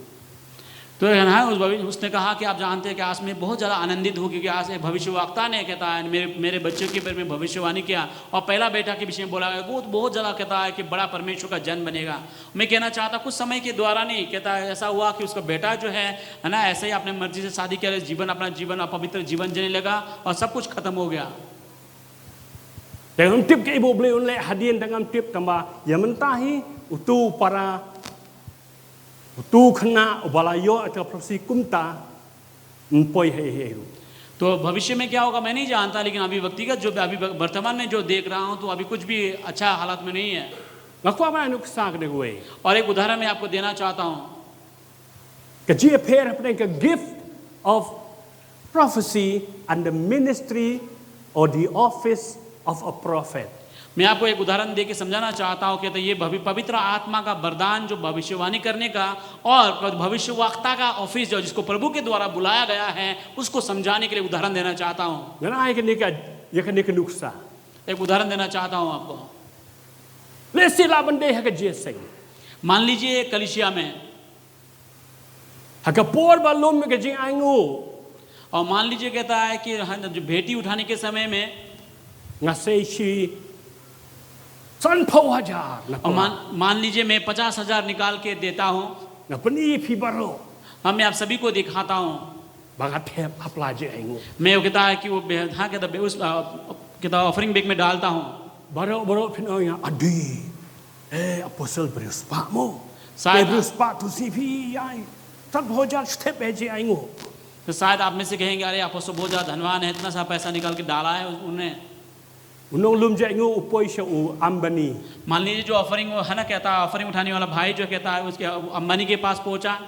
तो है ना, उस भवि-, उसने कहा कि आप जानते हैं कि आज मैं बहुत ज़्यादा आनंदित हूँ, क्योंकि आज एक भविष्यवक्ता ने, कहता है, मेरे, मेरे बच्चों के बारे में भविष्यवाणी किया और पहला बेटा के विषय में बोला गया, वो बहुत ज़्यादा, कहता है, कि बड़ा परमेश्वर का जन बनेगा। मैं कहना चाहता, कुछ समय के द्वारा नहीं, कहता है, ऐसा हुआ कि उसका बेटा जो है, है ना, ऐसे ही अपने मर्जी से शादी किया, जीवन, अपना जीवन, अपवित्र जीवन जीने लगा और सब कुछ खत्म हो गया। Te ngam tip kaei ba U Blei un leh hadien, te ngam tip, tangba ïa mynta hi, uto u para, uto u khynnah uba la ïoh ïa ka prophecy kumta, ym poi ha ei ei ruh. तो भविष्य में क्या होगा, मैं नहीं जानता, लेकिन अभी व्यक्तिगत जो, अभी वर्तमान में जो देख रहा हूँ, तो अभी कुछ भी अच्छा हालत में नहीं है। Nga kwah ban ai nuksa kane kawei. और एक उदाहरण मैं आपको देना चाहता हूँ। Ka jingïapher hapdeng ka gift of prophecy and the ministry or the office of a prophet. मैं आपको एक उदाहरण दे के समझाना चाहता हूँ कि तो ये भवि-, पवित्र आत्मा का वरदान, जो भविष्यवाणी करने का और भविष्यवक्ता का ऑफिस, जो जिसको प्रभु के द्वारा बुलाया गया है, उसको समझाने के लिए उदाहरण देना चाहता हूँ। Ngan ai kane ka, ïa kane ka nuksa. एक उदाहरण देना चाहता हूँ आपको। Lehse lah ban dei ha ka jingïaseng. मान लीजिए कलीसिया में। Ha ka por ba lum ka jingainguh. और मान लीजिए कहता है कि हाँ, जो भेंट उठाने के समय में Nga sei shi sanphew hajar na, और मान, मान लीजिए मैं पचास हजार निकाल के देता हूँ। Nga pyni ïa phi baroh. हाँ, मैं आप सभी को दिखाता हूँ। Ba nga thep ha pla jingainguh. मैं वो कहता है कि वो बे-, हाँ, कहता बे-, उस, अ, कहता ऑफरिंग बैग में डालता हूँ। Baroh, baroh phin ong ïa nga, "Adi, eh, Apostle, briew spah mo." शायद Eh, briew spah tu shi phi ïa. Sanphew hajar shu thep ha jingainguh. तो शायद आप में से कहेंगे, "अरे, अपोस्टल बहुत ज़्यादा धनवान है, इतना सा पैसा निकाल के डाला है उन्होंने।" U nonglum jingainguh u poi sha u Ambani. मान लीजिए, जो ऑफरिंग, वो है ना, कहता है, ऑफरिंग उठाने वाला भाई जो कहता है, उसके अंबानी के पास पहुंचा।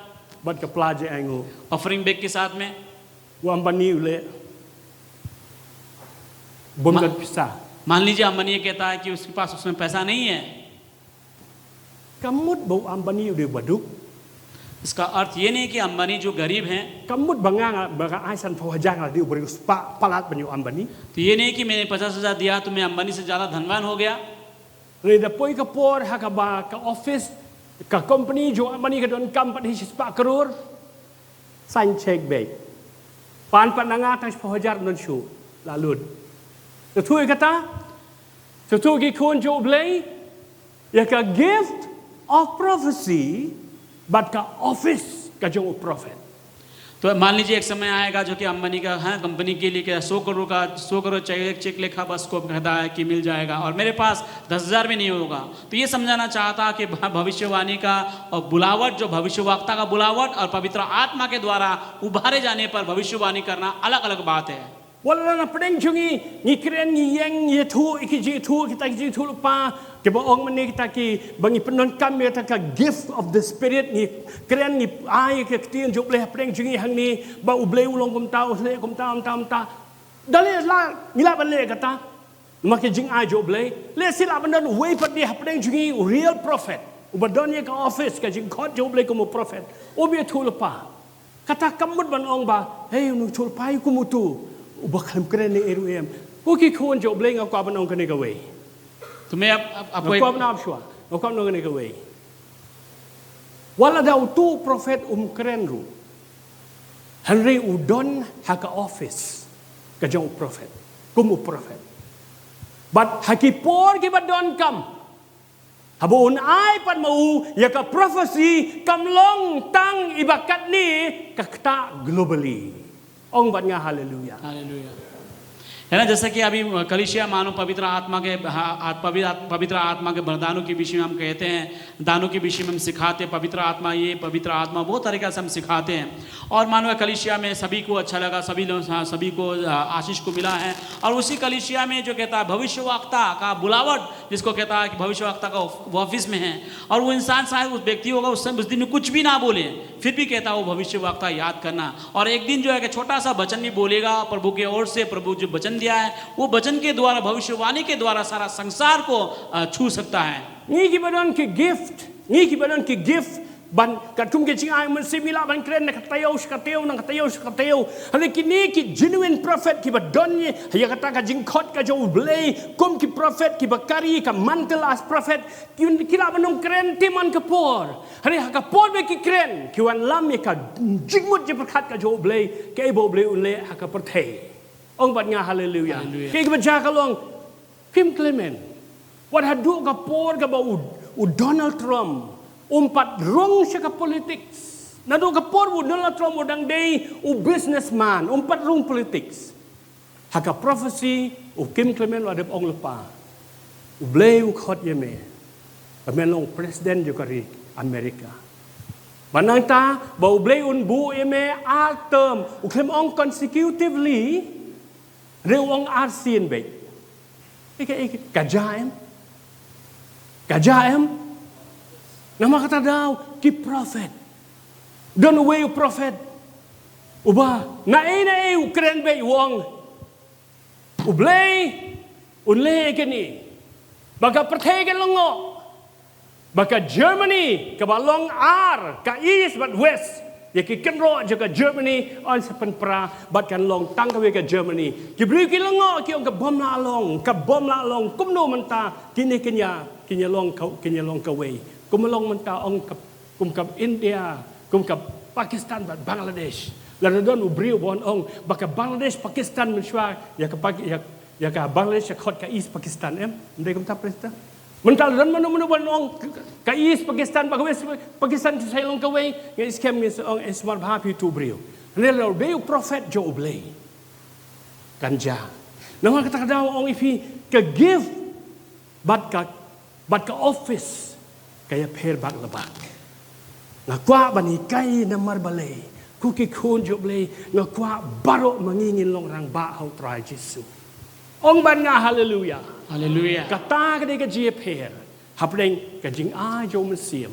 Bad ka pla jingainguh. ऑफरिंग बैग के साथ में। U Ambani u leh, "Bym don pisa." मान लीजिए, अंबानी ये कहता है कि उसके पास उसमें पैसा नहीं है। Kam mut ba u Ambani u dei baduk. इसका अर्थ ये नहीं कि अंबानी जो गरीब हैं। Kam mut ba nga, ba nga ai sanphew hajar nga dei u briew spah palat ban ïa u Ambani. तो ये नहीं कि मैंने पचास हजार दिया तो मैं अंबानी से ज़्यादा धनवान हो गया। Hynrei da poi ka por ha kaba ka office, ka company jong u Ambani ka donkam pat hi shispah klur. Sign check beit. Pan pat na nga tang shiphew hajar, ym don shuh. La lut. Sngewthuh ïa kata? Sngewthuh ki khun jong U Blei ïa ka gift of prophecy bad ka office ka jong u prophet. तो मान लीजिए, एक समय आएगा जो कि अंबानी का, हाँ, कंपनी के लिए क्या सौ करोड़ का, सौ करोड़ चाहिए, एक चेक लिखा, बस को कहता है कि मिल जाएगा, और मेरे पास दस हजार भी नहीं होगा। तो ये समझाना चाहता कि भ-, भविष्यवाणी का, और बुलावट, जो भविष्यवक्ता का बुलावट और पवित्र आत्मा के द्वारा उभारे जाने पर भविष्यवाणी करना अलग-अलग बात है। Wat la na pdeng jong ngi, ngi kren, ngi ïeng ïathuh ïa ki jingïathuh, kita ki jingïathuhlypa, kiba ong mynne kita kiba ngi pyndonkam ïa kata ka gift of the Spirit, ngi kren, ngi ai ïa ka ktien jong U Blei ha pdeng jong ngi hangne, ba U Blei u long kumta, u leh kumta, kumta, kumta. Da leh la, ngi lah ban leh kata. Namar ka jingai jong U Blei. Lehse lah ban don uwei pat de ha pdeng jong ngi, u real prophet, uba don ïa ka office, ka jingkhot jong U Blei kum u prophet, uba ïathuhlypa. Kata kam mut ban ong ba, "Hei, u ïathuhlypa ïa u kum utu, uba khlem kren ne ei ruh em." Ko ki khun jong U Blei, nga kwah ban ong kane kawei. तुम्हें आप, आप, आपको Nga kwah ban ap shuwa. Nga kwah ban ong kane kawei. Wat la da utu u prophet um kren ruh, hynrei u don ha ka office ka jong u prophet, kum u prophet. Bad ha ki por kiba donkam, haba un ai pat ma u ïa ka prophecy, kam long tang iba katne, ka ktah globally. Ong bad nga haleluya. हालेलुया। है ना, जैसा कि अभी कलीसिया मानो पवित्र आत्मा के, हाँ, आ-, पवि-, पवित्र आत्मा के वरदानों के विषय में हम कहते हैं, दानों के विषय में हम सिखाते हैं, पवित्र आत्मा ये, पवित्र आत्मा, बहुत तरीका से हम सिखाते हैं। और मानो कलीसिया में सभी को अच्छा लगा, सभी लोग, हाँ, सभी को, आ, आशीष को मिला है। और उसी कलीसिया में जो कहता है भविष्यवक्ता का बुलावट, जिसको कहता है कि भविष्यवक्ता का ऑफ-, वो ऑफिस में है, और वो इंसान शायद उस व्यक्ति होगा, उस समय, उस दिन में कुछ भी ना बोले, फिर भी कहता है वो भविष्यवक्ता याद करना। और एक दिन जो है कि छोटा सा वचन भी बोलेगा प्रभु की ओर से, प्रभु जो वचन दिया है, वो वचन के द्वारा, भविष्यवाणी के द्वारा सारा संसार को, अ, छू सकता है। Ngi kiba don ki gift, ngi kiba don ki gift, ban katkum ki jingai mynsiem ngi lah ban kren na ka taïew sha ka taïew, na ka taïew sha ka taïew. Hynrei kine ki genuine prophet kiba don ïa, ïa kata ka jingkhot ka jong U Blei kum ki prophet kiba kari ka mantle as prophet, ki, ki lah ban ong kren te man ka por. Hynrei ha ka por ba ki kren, ki wanlam ïa ka jingmut jingpyrkhat ka jong U Blei, kaei ba U Blei un leh ha ka pyrthei. Ong bad nga haleluya. Haleluya. Kaei kaba jia ka long, Kim Clement, wat haduh ka por kaba u, u Donald Trump um pat rung sha ka politics. Naduh ka por u Donald Trump u dang dei u businessman, um pat rung politics. Ha ka prophecy, u Kim Clement u la dep ong lypa, U Blei u khot ïa me ba men long president jong ka ri America. Bad nangta ba U Blei un buh ïa me ar term, u khlem ong consecutively, hynrei u ong arsien beit. Ïa ka, ïa ka, ka jia em? Ka jia em? Namar kata daw ki prophet, don uwei u prophet uba naei naei u kren beit, u ong U Blei un leh ïa kane. Ba ka pyrthei kan lyngngoh ba ka Germany kaba long ar, ka East bad West, ïa ki kynroh jong ka Germany yn sa pynpra bad kan long tang kawei ka Germany. Ki briew ki lyngngoh, ki ong ka bym lah long, ka bym lah long. Kumno mynta? Kine kin ïa, kin ïa long ka, kin ïa long kawei. Kum long mynta, ong ka, kum ka India, kum ka Pakistan bad Bangladesh. Lada don u briew ban ong ba ka Bangladesh, Pakistan mynshuwa, ïa ka Pak-, ïa, ïa ka Bangladesh ïa khot ka East Pakistan, em? Ym dei kumta, Pakistan? Mynta lada don mano mano ban ong ka, ka East Pakistan bad ka West Pakistan, to sa ïa long kawei, nga ngeit skhem ngin sa ong, eh, sumar bha phi tu briew. Hynrei lada u dei u prophet jong U Blei, kan jia. Namar kata ka daw ong ïa phi, ka gift bad ka, bad ka office ka ïapher bak la bak. Nga kwah ban hikai namar balei, ko ki khun jong U Blei, nga kwah baroh ma ngi ngin long rangbah ha U Trai Jisu. Ong bad nga haleluya. Haleluya. Kata ka dei ka jingïapher hapdeng ka jingai jong U Mynsiem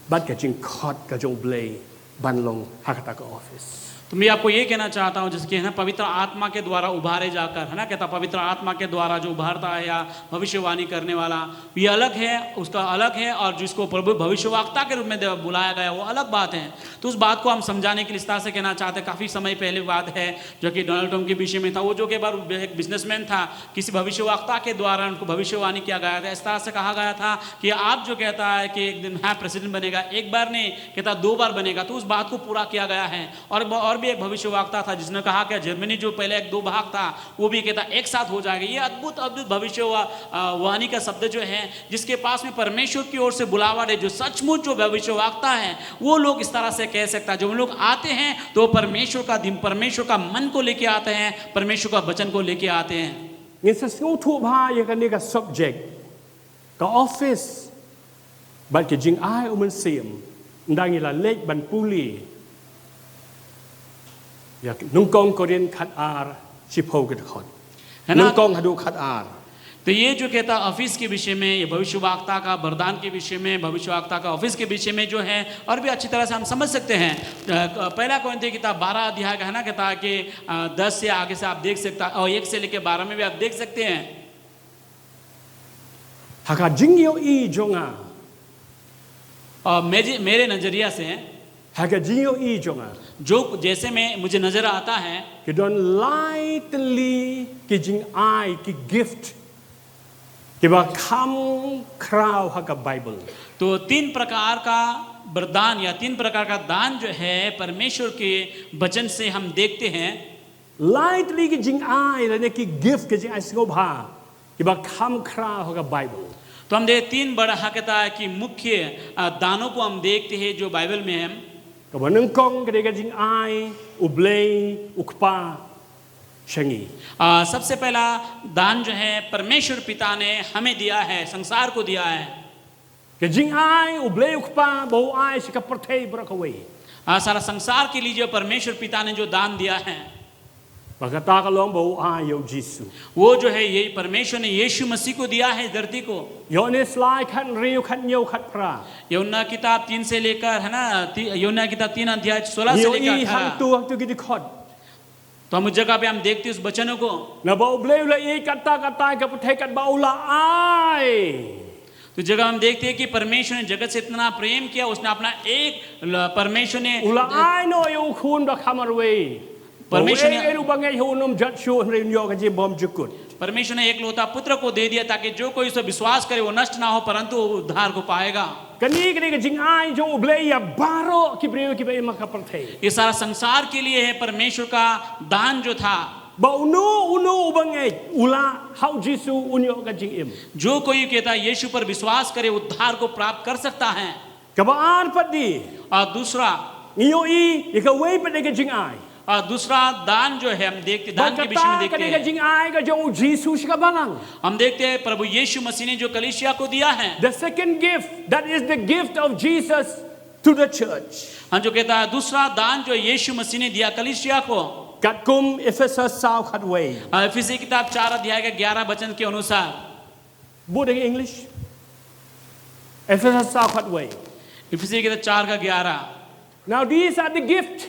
bad ka jingkhot ka jong U Blei ban long ha kata ka office. तो मैं आपको ये कहना चाहता हूँ, जैसे कि है ना, पवित्र आत्मा के द्वारा उभारे जाकर, है ना, कहता पवित्र आत्मा के द्वारा जो उभारता है या भविष्यवाणी करने वाला, ये अलग है, उसका अलग है, और जिसको प्रभु भविष्यवक्ता के रूप में दे-, बुलाया गया, वो अलग बात है। तो उस बात को हम समझाने के लिए इस तरह से कहना चाहते हैं, काफ़ी समय पहले बात है, जो कि डोनाल्ड ट्रंप के विषय में था, वो जो कि बार एक बिजनेसमैन था, किसी भविष्यवक्ता के द्वारा उनको भविष्यवाणी किया गया था। इस तरह से कहा गया था कि आप जो कहता है कि एक दिन, हाँ, प्रेसिडेंट बनेगा, एक बार नहीं, कहता दो बार बनेगा, तो उस बात को पूरा किया गया है। और ब-, और भी एक भविष्यवक्ता था जिसने कहा कि जर्मनी जो पहले एक दो भाग था, वो भी कहता एक साथ हो जाएगा। ये अद्भुत, अद्भुत भविष्य वा-, अ, वाणी का शब्द जो है, जिसके पास में परमेश्वर की ओर से बुलावा है, जो सचमुच जो भविष्यवक्ता है, वो लोग इस तरह से कह सकता है। जो लोग आते हैं तो परमेश्वर का दिन, परमेश्वर का मन को लेके आते हैं, परमेश्वर का वचन को लेके आते हैं। Ngin sa sngewthuh bha ïa kane ka subject, ka office bad ka jingai U Mynsiem, ynda ngi la leit ban pule ïa Nyngkong Korinth khatar, shiphew ka dkhot. है ना? Nyngkong haduh khatar. तो ये जो कहता ऑफिस के विषय में, ये भविष्यवक्ता का वरदान के विषय में, भविष्यवक्ता का ऑफिस के विषय में जो है, और भी अच्छी तरह से हम समझ सकते हैं। अ, पहला कोरिंथियों की किताब बारह अध्याय का है ना, कहता है कि, अ, दस से आगे से आप देख सकता, और एक से लेके बारह में भी आप देख सकते हैं। Ha ka jingïohi jong nga. अ, मेरे, मेरे नजरिया से, ha ka jingïohi jong nga, जो जैसे मैं, मुझे नजर आता है, ki don lai tylli ki jingai, ki gift, kiba kham khraw ha ka Bible. तो तीन प्रकार का वरदान या तीन प्रकार का दान जो है परमेश्वर के वचन से हम देखते हैं। Lai tylli ki jingai lane ki gift, ki jingai sngewbha kiba kham khraw ha ka Bible. तो हम देखते तीन बड़ा, कहता है कि मुख्य, अ, दानों को हम देखते हैं जो बाइबल में है। Kaba nyngkong ka dei ka jingai U Blei U Kpa sha ngi. अ, सबसे पहला दान जो है परमेश्वर पिता ने हमें दिया है, संसार को दिया है। Ka jingai U Blei U Kpa ba u ai sha ka pyrthei baroh kawei. हाँ, सारा संसार के लिए जो परमेश्वर पिता ने जो दान दिया है, ba kata ka long ba u ai ïa U Jisu. वो जो है, ये परमेश्वर ने यीशु मसीह को दिया है धरती को। Ïoannis lai khathynriew, khathynñiew, khatphra. यूहन्ना किताब तीन से लेकर, है ना, ती-, यूहन्ना किताब तीन अध्याय सोलह से लेकर अठारह। Ïohi hangto, hangto ki dkhot. तो हम उस जगह पे हम देखते हैं उस वचनों को। Naba U Blei u la ïeit katta katta ïa ka pyrthei katba u la ai. तो जगह हम देखते हैं कि परमेश्वर ने जगत से इतना प्रेम किया, उसने अपना एक ल-, परमेश्वर ने U la ai noh ïa u Khun ba kham marwei. Ba uei uei ruh uba ngeit ha u un ym jot shuh, hynrei un ïoh ka jingim bymjukut. परमेश्वर ने एकलौता पुत्र को दे दिया ताकि जो कोई उस पर विश्वास करे वो नष्ट ना हो परंतु वो उद्धार को पाएगा। Kane ka dei ka jingai jong U Blei ïa baroh ki briew kiba im ha ka pyrthei. ये सारा संसार के लिए है परमेश्वर का दान जो था। Ba uno uno uba ngeit, u la ha U Jisu, un ïoh ka jingim. जो कोई कहता है यीशु पर विश्वास करे उद्धार को प्राप्त कर सकता है। Kaba ar pat de, और दूसरा, ngi ïohi ïa kawei pat de ka jingai. और दूसरा दान जो है हम देखते, दान के विषय में देखते हैं। Ba kata ka dei ka jingai ka jong U Jisu sha ka balang. हम देखते हैं प्रभु यीशु मसीह ने जो कलीसिया को दिया है। The second gift, that is the gift of Jesus to the church. हम जो कहता है दूसरा दान जो यीशु मसीह ने दिया कलीसिया को। Katkum Ephesos saw khatwei. अ, इफिसी किताब चार अध्याय के ग्यारह वचन के अनुसार। Bud in English. Ephesos saw khatwei. इफिसी किताब चार का ग्यारह। Now these are the gift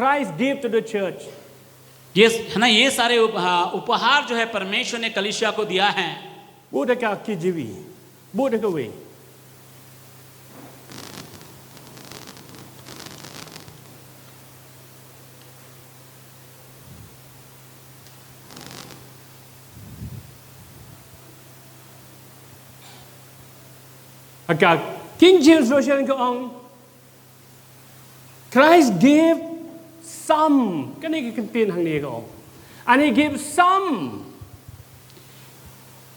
Christ gave to the church. ये, है ना, ये सारे उप-, हाँ, उपहार जो है परमेश्वर ने कलीसिया को दिया है। Bud ka K J V. Bud da kawei. Ha ka King James Version ka ong, Christ gave some. Kane ka kyntien hangne ka ong. And he gave some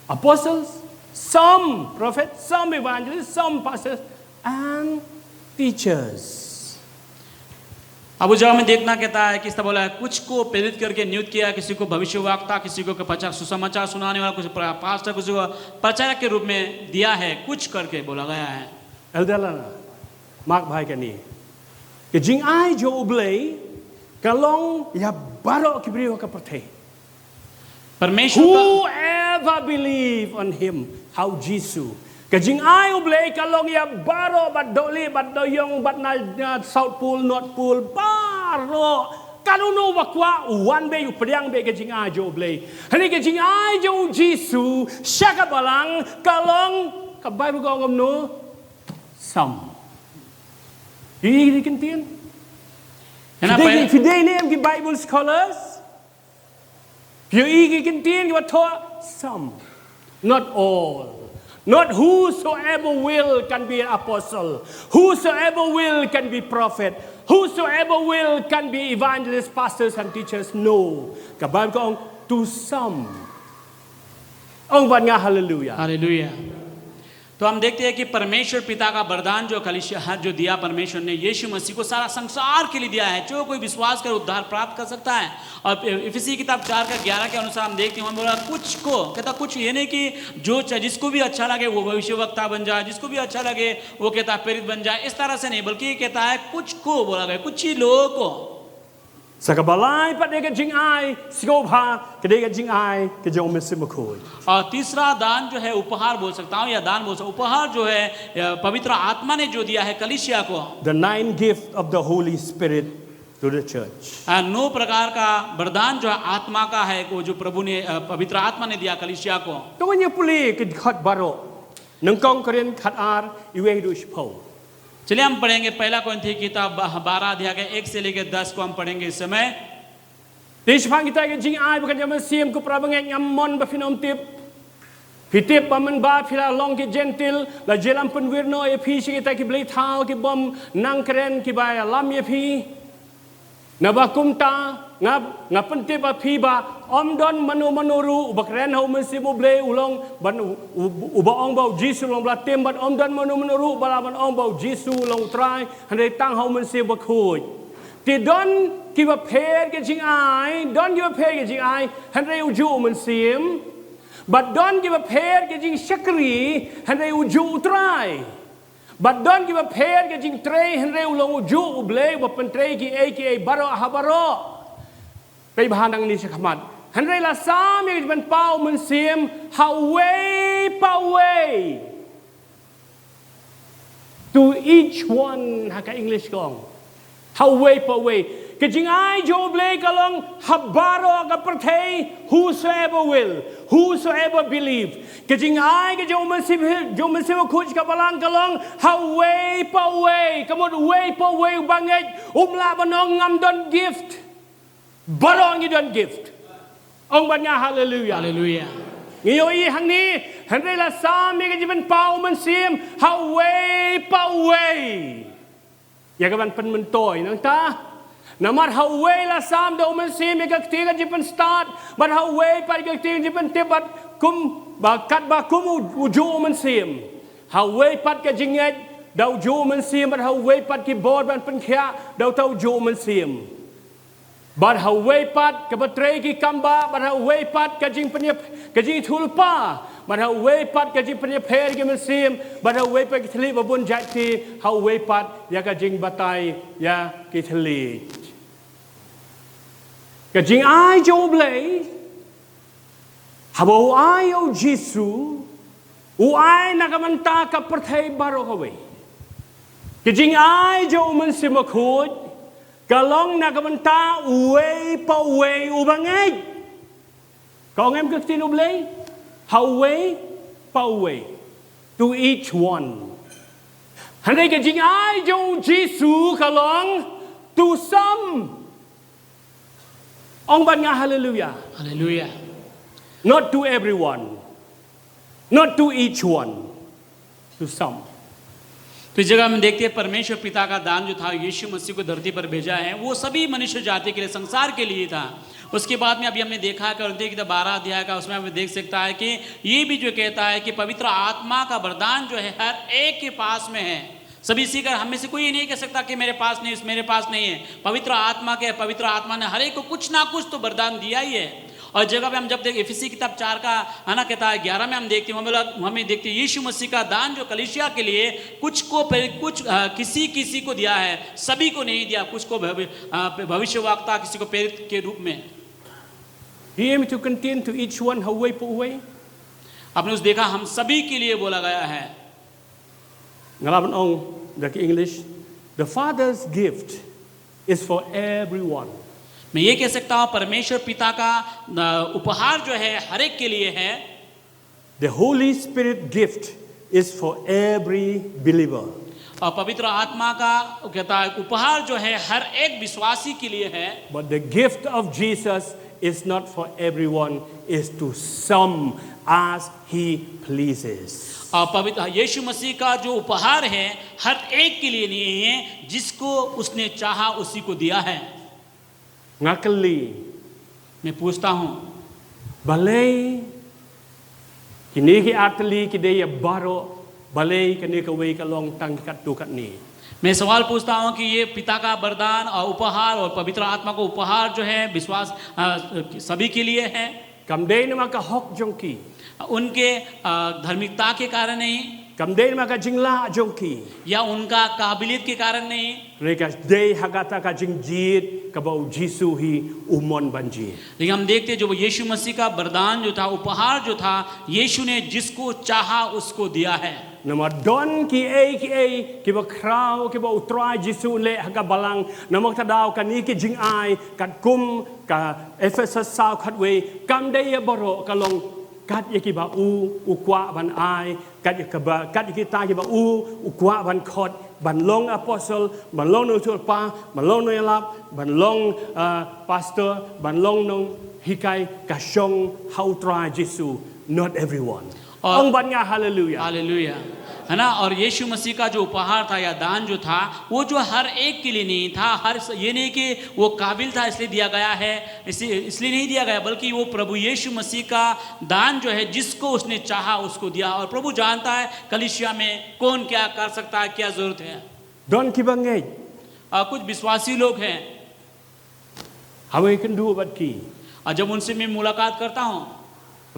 apostles, some prophets, some evangelists, some pastors, and teachers. अब उस जगह में देखना कहता है कि इसका बोला है, कुछ को प्रेरित करके नियुक्त किया, किसी को भविष्यवक्ता, किसी को प्रचार, सुसमाचार सुनाने वाला, कुछ प्र- पास्टर, किसी को प्रचारक के रूप में दिया है, कुछ करके बोला गया है। Elder Lana, mark bha ïa kane. Ka jingai jong U Blei ka long ïa baroh ki briew ha ka pyrthei. परमेश्वर का Whoever believe on him, ha U Jisu. Ka jingai U Blei ka long ïa baroh, bad dohlieh, bad dohïong, bad na, na South Pole, North Pole, baroh. Katno ba kwah, u wan beit, u pdiang beit ka jingai jong U Blei. Hangne ka jingai jong U Jisu sha ka balang ka long, ka Bible ka ong kumno? Some. Ïohi ïa kane ka kyntien? है ना, Phi dei, पहले- phi dei ne em ki Bible scholars? Phi ïohi ïa kane ka kyntien kiba thoh? Some. Not all. Not whosoever will can be an apostle. Whosoever will can be prophet. Whosoever will can be evangelist, pastors and teachers. No. Ka Bible ka ong to some. Ong bad nga haleluya. हालेलुया। तो हम देखते हैं कि परमेश्वर पिता का वरदान जो कलीसिया, जो दिया परमेश्वर ने यीशु मसीह को, सारा संसार के लिए दिया है। जो कोई विश्वास कर उद्धार प्राप्त कर सकता है। और इफिसी किताब चार का ग्यारह के अनुसार हम देखते हैं, वहाँ बोला कुछ को, कहता कुछ, ये नहीं कि जो च-, जिसको भी अच्छा लगे वो भविष्यवक्ता बन जाए, जिसको भी अच्छा लगे वो कहता प्रेरित बन जाए, इस तरह से नहीं, बल्कि ये कहता है कुछ को बोला गया, कुछ ही लोगों को। Sa kaba lai pat de ka jingai sngewbha ka dei ka jingai ka jong u Mynsiem Bakhuid. और तीसरा दान जो है उपहार बोल सकता हूँ, या दान बोल सकता हूँ, उपहार जो है, या पवित्र आत्मा ने जो दिया है कलीसिया को। The nine gift of the Holy Spirit to the church. आ, नौ प्रकार का वरदान जो है आत्मा का है, वो जो प्रभु ने, अ, पवित्र आत्मा ने दिया कलीसिया को। To ngin ïa pule ki dkhot baroh. Nyngkong Korinth khatar, iwei haduh shiphew. चलिए हम पढ़ेंगे पहला कोरिंथी किताब बा-, बारह अध्याय के एक से लेकर दस को हम पढ़ेंगे इस समय। Te shaphang kita ki jingai ba ka jong u Mynsiem, ko para bangeit, ngam mon ba phin ym tip. Phi tip ba mynba phi la long ki Jentil, la jia lam pynwir noh ïa phi sha kita ki blei thaw ki bym nang kren, kiba ïalam ïa phi. Naba kumta nga, nga pyntip ïa phi ba ym don mano mano ruh uba kren ha u Mynsiem U Blei u long ban u, u, uba ong ba u Jisu u long ba la tim, bad ym don mano mano ruh ba lah ban ong ba u Jisu u long u Trai, hynrei tang ha u Mynsiem Bakhuid. Te don kiba pher ki jingai, don kiba pher ki jingai, hynrei u juh u Mynsiem. Bad don kiba pher ki jingshakri, hynrei u juh u Trai. Bad don kiba pher ki jingtrei, hynrei u long u juh U Blei uba pyntrei kiei kiei baroh ha baroh. Peit bha nangne shakhmat. Hynrei la sam ïa ka jingpynpaw u Mynsiem ha uwei pa uwei. To each one, ha ka English ka ong. Ha uwei pa uwei. Ka jingai jong U Blei ka long ha baroh ka pyrthei, whosoever will, whosoever believe. Ka jingai ka jong u Mynsiem, jong u Mynsiem Bakhuid ka balang ka long ha uwei pa uwei. Ka mut uwei pa uwei uba ngeit, um lah ban ong ngam don gift. Baroh ngi don gift. Ong bad nga haleluya. हालेलुया। Ngi ïohi hangne, hynrei la sam ïa ka jingpynpaw u Mynsiem ha uwei pa uwei. Ïa kaban pynmyntoi nangta. Namar ha uwei la sam da u Mynsiem ïa ka ktien ka jingpynstad, bad ha uwei pat ïa ka ktien ka jingpyntip, bad kum, ba katba kum u, u juh u Mynsiem. Ha uwei pat ka jingngeit da u juh u Mynsiem, bad ha uwei pat ki bor ban pynkhiah da uta u juh u Mynsiem. Bad ha uwei pat kaba trei ki kam bah, bad ha uwei pat ka jingpynïap, ka jingïathuhlypa, bad ha uwei pat ka jingpynïapher ki mynsiem, bad ha uwei pat ki thylliej ba bun jait te, ha uwei pat ïa ka jingbatai ïa ki thylliej. Ka jingai jong U Blei, haba u ai ïa u Jisu, u ai na ka bynta ka pyrthei baroh kawei. Ka jingai jong u Mynsiem Bakhuid ka long na ka bynta uwei pa uwei uba ngeit. Ka ong em ka ktien U Blei? Ha uwei pa uwei. To each one. Hynrei ka jingai jong u Jisu ka long to some. Ong bad nga hallelujah. Hallelujah. Not to everyone. Not to each one. To some. तो इस जगह हम देखते हैं परमेश्वर पिता का दान जो था यीशु मसीह को धरती पर भेजा है वो सभी मनुष्य जाति के लिए संसार के लिए था। उसके बाद में अभी हमने देखा है कुरिन्थियों की बारह अध्याय का उसमें हमें देख सकता है कि ये भी जो कहता है कि पवित्र आत्मा का वरदान जो है हर एक के पास में है। सभी सीकर हम में से कोई ये नहीं कह सकता कि मेरे पास नहीं मेरे पास नहीं है। पवित्र आत्मा के पवित्र आत्मा ने हर एक को कुछ ना कुछ तो वरदान दिया ही है। और जगह पे हम जब देख इफिसी किताब चार का है ना कहता है ग्यारह में हम देखते हैं हमें लग- हमें देखते हैं यीशु मसीह का दान जो कलीसिया के लिए कुछ को पहले कुछ अ, किसी किसी को दिया है। सभी को नहीं दिया कुछ को भवि- अ, भविष्यवक्ता किसी को प्रेरित के रूप में। He aimed to contain to each one hawei po uwei. आपने उस देखा हम सभी के लिए बोला गया है। Nga lah ban ong da ka English, the Father's gift is for everyone. मैं ये कह सकता हूँ परमेश्वर पिता का अ, उपहार जो है हर एक के लिए है। The Holy Spirit gift is for every believer. और पवित्र आत्मा का कहता है उपहार जो है हर एक विश्वासी के लिए है। But the gift of Jesus is not for everyone, is to some as he pleases. और पवित्र यीशु मसीह का जो उपहार है हर एक के लिए नहीं है। जिसको उसने चाहा उसी को दिया है। Nga kylli, मैं पूछता हूँ balei kine ki artylli ki dei ïa baroh, balei kane kawei ka long tang katto katne? मैं सवाल पूछता हूँ कि ये पिता का वरदान और उपहार और पवित्र आत्मा का उपहार जो है विश्वास अ, सभी के लिए है। Kam dei namar ka hok jong ki, उनके अ, धार्मिकता के कारण नहीं kam dei namar ka jinglah jong ki. या उनका काबिलियत के कारण नहीं। Hynrei ka dei ha kata ka jingjied kaba u Jisu hi u mon ban jied. लेकिन हम देखते हैं जो वो यीशु मसीह का वरदान जो था उपहार जो था यीशु ने जिसको चाहा उसको दिया है। Namar don kiei kiei kiba khraw kiba u Trai Jisu u leh ha ka balang, namar kata daw kane ki jingai katkum ka Ephesus saw khatwei kam dei ïa baroh, ka long kat ïa kiba u u kwah ban ai, kat ïa kiba kat ïa kita kiba u u kwah ban khot, ban long apostle, ban long nongïathuhlypa, ban long nongïalap, ban long uh, pastor, ban long nonghikai, ka shong ha u Trai Jisu. Not everyone. और- Ong bad nga hallelujah. हालेलुया। है ना। और यीशु मसीह का जो उपहार था या दान जो था वो जो हर एक के लिए नहीं था। हर ये नहीं कि वो काबिल था इसलिए दिया गया है, इसी इसलिए नहीं दिया गया बल्कि वो प्रभु यीशु मसीह का दान जो है जिसको उसने चाहा उसको दिया। और प्रभु जानता है कलीसिया में कौन क्या कर सकता है, क्या जरूरत है। Don kiba ngeit, आ, कुछ विश्वासी लोग हैं। haba nga ïakynduh bad ki, और जब उनसे मैं मुलाकात करता हूँ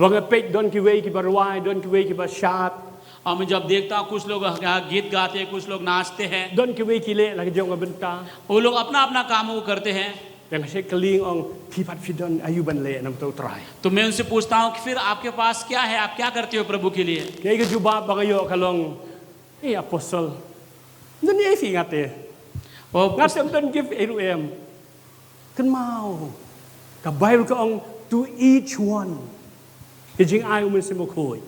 haba nga peit don kiwei kiba rwai, don kiwei kiba shad, और मैं जब देखता हूँ कुछ लोग यहाँ गीत गाते हैं, कुछ लोग नाचते हैं, don kiwei ki leh la ka jong ka bynta. वो लोग अपना अपना काम वो करते हैं। Te nga shu kylli, ong, phi pat phi don aïu ban leh namar u Trai? तो मैं उनसे पूछता हूँ कि फिर आपके पास क्या है, आप क्या करते हो प्रभु के लिए? Kaei ka jubab ba nga ïoh ka long, eh, apostle, don ei phi ngate. वो Ngate ym don gift ei ruh em. Kynmaw, ka Bible ka ong, to each one. Ka jingai u Mynsiem Bakhuid,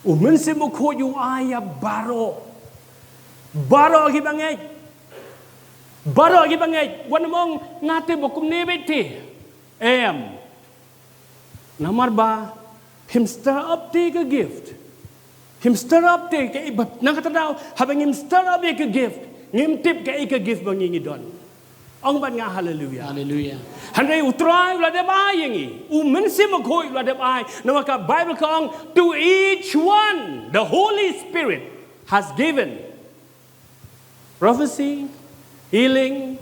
u Mynsiem Bakhuid u ai ïa baroh. Baroh kiba ngeit. Baroh kiba ngeit. Wat nym ong, ngate ba kumne beit te. Em. Namar ba phim stir up te ka gift. Phim stir up te ka, na kata daw haba ngim stir up ïa ka gift, ngim tip kaei ka gift ba ngi ngi don. Ong bad nga hallelujah. हालेलुया। Hynrei u Trai u la dep ai ïa ngi, u Mynsiem Bakhuid u la dep ai. Namar ka Bible ka ong, to each one the Holy Spirit has given. Prophecy, healing,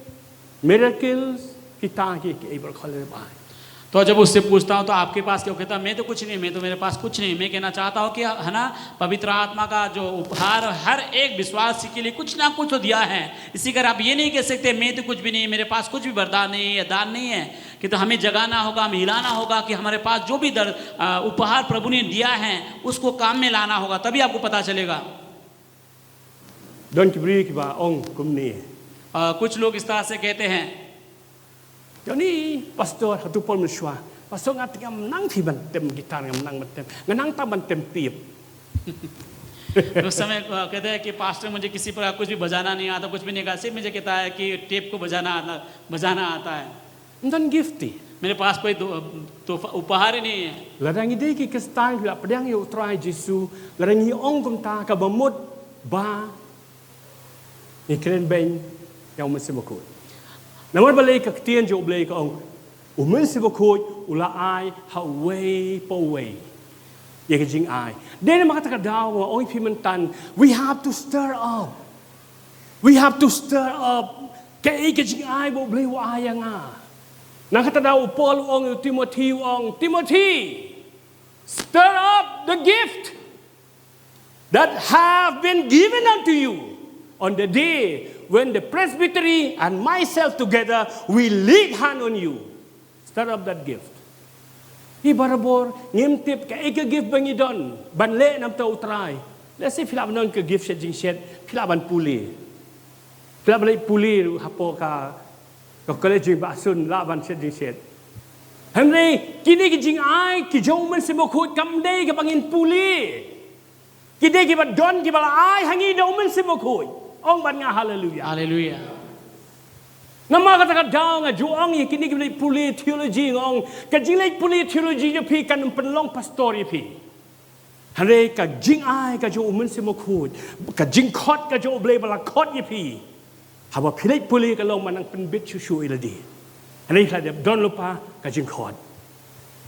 miracles, kita ki ki able khol ba. तो जब उससे पूछता हूँ तो आपके पास क्या, कहता, मैं तो कुछ नहीं, मैं तो, मेरे पास कुछ नहीं। मैं कहना चाहता हूँ कि है ना, पवित्र आत्मा का जो उपहार हर एक विश्वासी के लिए कुछ ना कुछ तो दिया है। इसी कारण आप ये नहीं कह सकते मैं तो कुछ भी नहीं, मेरे पास कुछ भी वरदान नहीं है या दान नहीं है। कि तो हमें जगाना होगा, हमें हिलाना होगा कि हमारे पास जो भी दर, अ, उपहार प्रभु ने दिया है उसको काम में लाना होगा, तभी आपको पता चलेगा। Don ki briew kiba ong kumne. अ, कुछ लोग इस तरह से कहते हैं, Jong ni pastor, hato por mynshuwa, pastor, nga tip ngam nang phi ban tem gitar, ngam nang ban tem, nga nang tang ban tem tip. उस समय कहते हैं कि पास्टर, मुझे किसी प्रकार कुछ भी बजाना नहीं आता, कुछ भी नहीं आता, सिर्फ मुझे कहता है कि टेप को बजाना आता, बजाना आता है। Ym don gift hi. मेरे पास कोई दो- तोहफा, उपहार ही नहीं है। Lada ngi dei ki Khristan, ngi la pdiang ïa u Trai Jisu, lada ngi ong kumta, kaba mut ba ngi kren beiñ ïa u Mynsiem Bakhuid. Namar balei ka ktien jong U Blei ka ong, u Mynsiem Bakhuid u la ai ha uwei pa uwei ïa ka jingai. Dei namar kata ka daw nga ong ïa phi mynta, we have to stir up. We have to stir up. Kaei ka jingai ba U Blei u ai ïa nga? Na kata ka daw u Paul u ong ïa u Timothy, u ong, Timothy, stir up the gift that have been given unto you on the day when the presbytery and myself together we laid hand on you. Stir up that gift. Hi barabor ngim tip kaei ka gift ba ngi don ban leh namar u Trai. Lehse phi lah ban don ka gift shet jingshet, phi lah ban pule. Phi lah ban leit pule ruh hapoh ka, ka college jong i Bah Sun, lah ban shet jingshet. Hynrei kine ki jingai ki jong u Mynsiem Bakhuid kam dei kaba ngin pule. Ki dei kiba don, kiba la ai ha ngi da u Mynsiem Bakhuid. Ong bad nga haleluya. Haleluya. Namar kata ka daw nga ju ong ïa kine kiba leit pule theology, nga ong ka jingleit pule theology jong phi kan ym pynlong pastor ïa phi. Hynrei ka jingai ka jong u Mynsiem Bakhuid, ka jingkhot ka jong U Blei ba la khot ïa phi, haba phi leit pule ka long ba nang pynbit shuh shuh ïa lade. Hynrei ka dep don lypa ka jingkhot.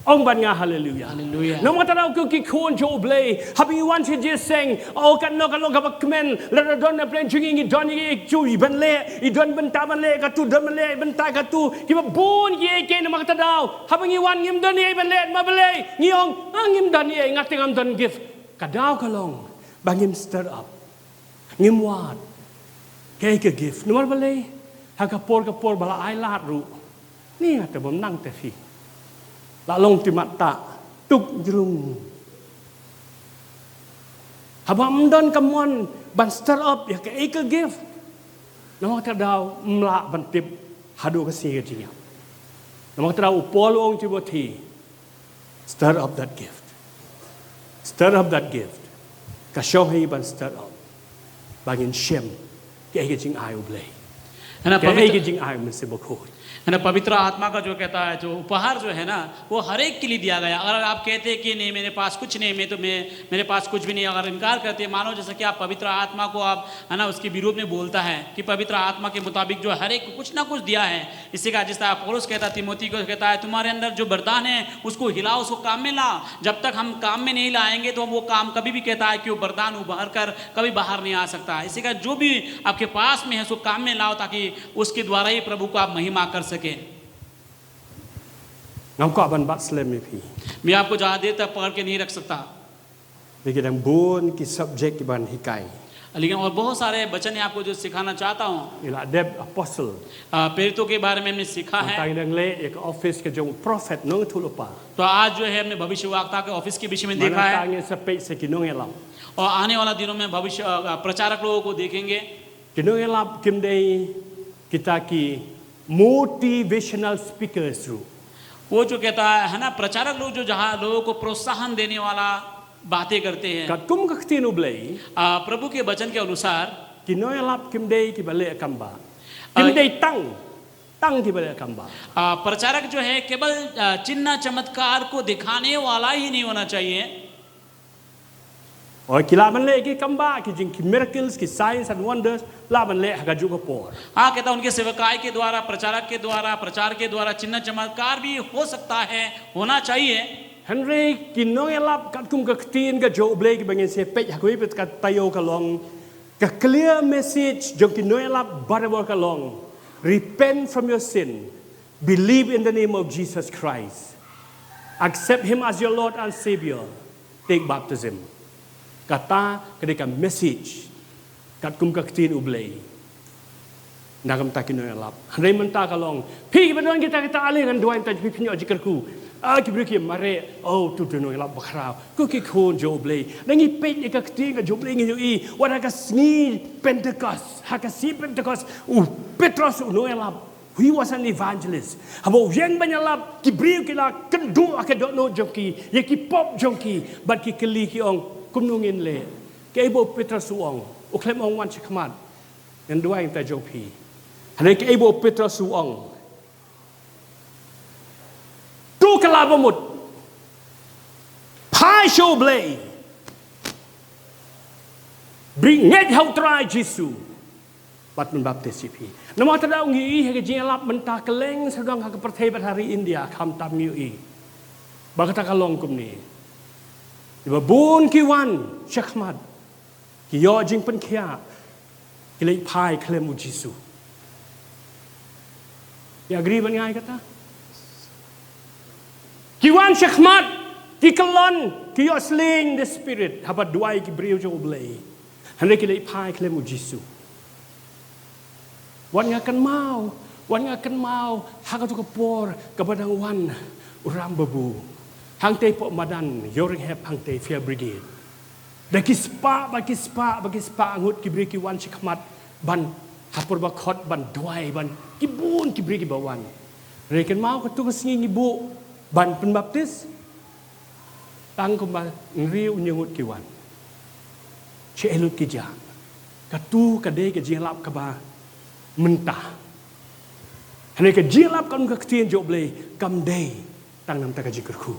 Ong bad nga haleluya. Haleluya. Namar kata daw ko ki khun jong U Blei, haba ngi wan sha jingïaseng, oh, katno katno kaba kmen, lada don na pdeng jong ngi, ngi don ïa ki, i don bynta ban leh katu, don ban leh bynta katu, kiba bun kiei kiei. Namar kata daw haba ngi wan ngim don ei ban leh, namar balei? Ngi ong, ah, ngim don ei, nga te ngam don gift. Ka daw ka long ba ngim stir up, ngim wad kaei ka gift. Namar balei? Ha ka por ka por ba la ai lad ruh, ni nga te bym nang te phi, la long te mat ta tuk jrung. Haba ym don ka mon ban stir up ïa kaei ka gift, namar kata daw ym lah ban tip haduh ka sngi ka jingïap. Namar kata daw u Paul u ong Timothy, stir up that gift. Stir up that gift. Ka shong hi ban stir up ba ngin shem kaei ka jingai U Blei, है ना? Kaei ka jingai U Mynsiem Bakhuid. है ना? पवित्र आत्मा का जो कहता है, जो उपहार जो है ना, वो हर एक के लिए दिया गया। अगर आप कहते हैं कि नहीं, मेरे पास कुछ नहीं, मैं तो, मैं, मेरे पास कुछ भी नहीं, अगर इनकार करते हैं, मानो जैसे कि आप पवित्र आत्मा को आप, है ना, उसके विरोध में बोलता है कि पवित्र आत्मा के मुताबिक जो हर एक को कुछ ना कुछ दिया है। इसी का जिस तरह पौलुस कहता है, तिमोथी को कहता है, तुम्हारे अंदर जो वरदान है, उसको हिलाओ, उसको काम में लाओ। जब तक हम काम में नहीं लाएंगे, तो वो काम कभी भी, कहता है कि वो वरदान उभर कर कभी बाहर नहीं आ सकता। इसी का जो भी आपके पास में है, उसको काम में लाओ, ताकि उसके द्वारा ही प्रभु को आप महिमा कर सकें। Ngam kwah ban bat slem ïa phi. मैं आपको ज़्यादा देर तक पकड़ के नहीं रख सकता। Dei ki dang bun ki subject ki ban hikai. लेकिन और बहुत सारे वचन है आपको जो सिखाना चाहता हूँ। Ngi la dep apostle. अ, प्रेरितों के बारे में हमने सीखा है। Mynta ngi dang leh ïa ka office ka jong u prophet nongïathuhlypa. तो आज जो है हमने भविष्यवक्ता के ऑफिस के विषय में देखा है। Mynta ngin sa peit sa ki nongïalap. और आने वाला दिनों में भविष्य, अ, अ, प्रचारक लोगों को देखेंगे। Ki nongïalap kim dei kita ki motivational speakers ruh. वो जो कहता है, है ना, प्रचारक लोग जो जहाँ लोगों को प्रोत्साहन देने वाला बातें करते हैं। Katkum ka ktien U Blei, आ, प्रभु के वचन के अनुसार, ki nongïalap kim dei kiba leh kam bah. Kim आ, dei tang, tang kiba leh kam bah. आ, प्रचारक जो है केवल, आ, चिन्ह चमत्कार को दिखाने वाला ही नहीं होना चाहिए। Oi, ki lah ban leh ki kam bah, ki jing ki miracles, ki signs and wonders, lah ban leh ha kajuh ka por. हाँ, कहता उनके सेवकाई के द्वारा, प्रचारक के द्वारा, प्रचार के द्वारा चिन्ह चमत्कार भी हो सकता है, होना चाहिए। Hynrei ki nongïalap katkum ka ktien ka jong U Blei kiba ngin sa peit ha kawei pat ka taïew ka long, ka clear message jong ki nongïalap barabor ka long, repent from your sin, believe in the name of Jesus Christ, accept him as your Lord and Savior, take baptism. Kata ka dei ka message katkum ka ktien U Blei na ka bynta ki nongïalap. Hynrei mynta ka long, phi kiba don kita kita, ale ngan duwai, mynta phi pynïoh jingkyrkhu. Ah, ki briew ki mareh, oh, tu tu nongïalap bakhraw. Ko ki khun jong U Blei, lada ngi peit ïa ka ktien ka jong U Blei ngi ïohi, wat ha ka sngi Pentecost, ha ka sngi Pentecost, u Petros u nongïalap, he was an evangelist. Haba u ïeng ban ïalap, ki briew ki la kynduh ha ka dohnud jong ki ïa ki pop jong ki, bad ki kylli, ki ong, kumno ngin leh? Kaei ba u Petros u ong? U khlem ong wan shakhmat, ngan duwai na ka bynta jong phi. Hynrei kaei ba u Petros u ong? To kylla ba mut, phai sha U Blei, bri ngeit ha U Trai Jisu, bad pynbaptis ïa phi. Namar kata u ngi ïohi ha ka jingïalap mynta kylleng sawdong ha ka pyrthei bad ha ri India, khamtam ngi ïohi ba kata ka long kumne. Ba bun ki wan shakhmat, ki ïoh jingpynkhiah, ki leit phai khlem U Jisu. Phi agree bad nga ïa kata? Ki wan shakhmat, ki kyllon, ki ïoh sling the spirit haba duwai ki briew jong U Blei. Hynrei ki leit phai khlem U Jisu. Wat nga kynmaw, wat nga kynmaw ha kato ka por kaba dang wan u Ram Babu hangtei hapoh madan Ïewrynghep hangtei, Fire Brigade. Da ki spah, ba ki spah, ba ki spah ngut ki briew ki wan shakhmat ban, ha por ba khot ban duwai, ban, ki bun ki briew kiba wan. Hynrei kynmaw kato ka sngi ngi buh ban pynbaptis, tang kumba hynriew hynñiew ngut ki wan. Shaei lut ki jah? Kato ka dei ka jingïalap kaba mynta. Hynrei ka jingïalap kat kum ka ktien jong U Blei kam dei tang namar ka jingkyrkhu.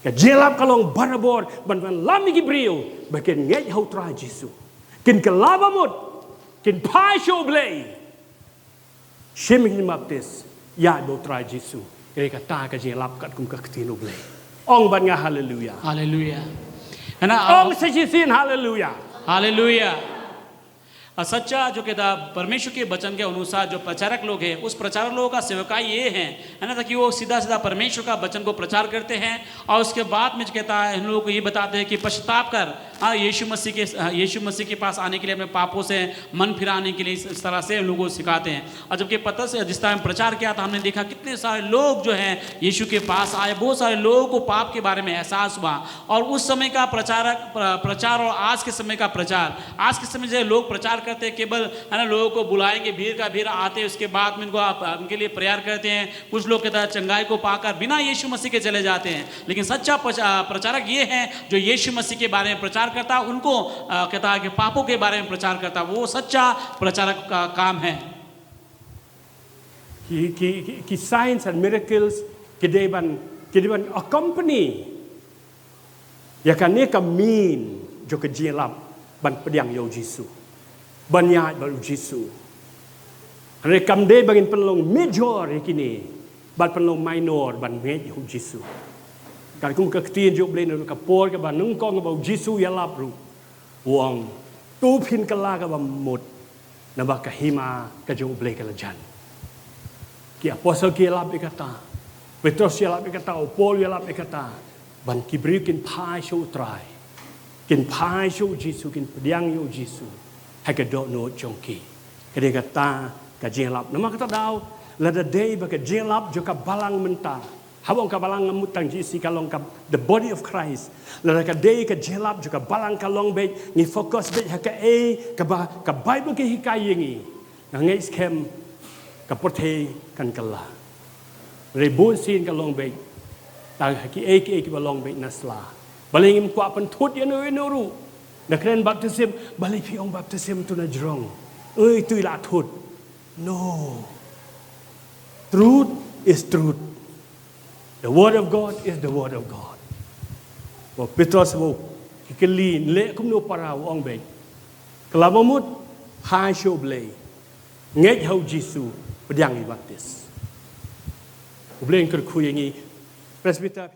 Ka jingïalap ka long barabor ban, ban lam ïa ki briew ba kin ngeit ha U Trai Jisu, kin kylla ba mut, kin phai sha U Blei, shim ïa ka jingbaptis, ïaid bad U Trai Jisu. Ka dei kata ka jingïalap kat kum ka ktien U Blei. Ong bad nga haleluya. हालेलुया। है ना? Ong sa shisien haleluya. हालेलुया। और सच्चा जो कहता, परमेश्वर के वचन के अनुसार जो प्रचारक लोग हैं, उस प्रचारक लोगों का सेवकाई ये है, है ना, ताकि वो सीधा सीधा परमेश्वर का वचन को प्रचार करते हैं और उसके बाद में जो कहता है, हम लोगों को ये बताते हैं कि पश्चाताप कर, हाँ, यीशु मसीह के, हाँ, यीशु मसीह के पास आने के लिए, अपने पापों से मन फिराने के लिए इस, इस तरह से उन लोगों को सिखाते हैं। और जबकि पतरस जिस टाइम प्रचार किया था, हमने देखा कितने सारे लोग जो हैं यीशु के पास आए, बहुत सारे लोगों को पाप के बारे में एहसास हुआ। और उस समय का प्रचारक, प्र-, प्रचार और आज के समय का प्रचार, आज के समय जो लोग प्रचार करते हैं, केवल, है ना, लोगों को बुलाएंगे, भीड़ का भीड़ आते हैं, उसके बाद में इनको आप, उनके लिए प्रेयर करते हैं। कुछ लोग कहता है चंगाई को पाकर बिना यीशु मसीह के चले जाते हैं, लेकिन सच्चा प्रच-, आ, प्रचारक ये है जो यीशु मसीह के बारे में प्रचार करता है, उनको, आ, कहता है कि पापों के बारे में प्रचार करता है, वो सच्चा प्रचारक का काम है। Ki, ki, ki, ki signs and miracles ki dei ban, ki dei ban accompany ïa kane ka mien jong ka jingïalap ban pdiang ïa U Jisu, ban ïaid bad U Jisu. Hynrei kam dei ba ngin pynlong major ïa kine bad pynlong minor ban ngeit ïa U Jisu. Kat kum ka ktien jong U Blei na ka por kaba nyngkong ba U Jisu u ïalap ruh, u ong, to phin kylla kaba mut, naba ka hima ka jong U Blei ka la jan. Ki apostol ki ïalap ïa kata, Petros ïalap ïa kata, u Paul ïalap ïa kata, ban ki briew kin phai sha U Trai, kin phai sha U Jisu, kin pdiang ïa U Jisu ha ka dohnud jong ki. Ka dei kata ka jingïalap. Namar kata daw, lada dei ba ka jingïalap jong ka balang mynta, haba ong ka balang ngam mut tang G C, ka long ka the body of Christ. Lada ka dei ka jingïalap jong ka balang ka long beit, ngi focus beit ha kaei kaba ka Baibl ka hikai ïa ngi, nga ngeit skhem ka pyrthei kan kylla. Hynrei bun sien ka long beit tang ha kiei kiei kiba long beit na sla. Balei ngim kwah pynthut ïa no ïa no ruh? Da kren baptism, balei phi ong baptism to na jrong? Oi, to i la thut. No. Truth is truth. The word of God is the word of God. Ba u Petros ba u kylli, leh kumno para, u ong beit, kylla ba mut, phai sha U Blei, ngeit ha U Jisu, pdiang ïa baptis. U Blei un kyrkhu ïa ngi. Presbyter,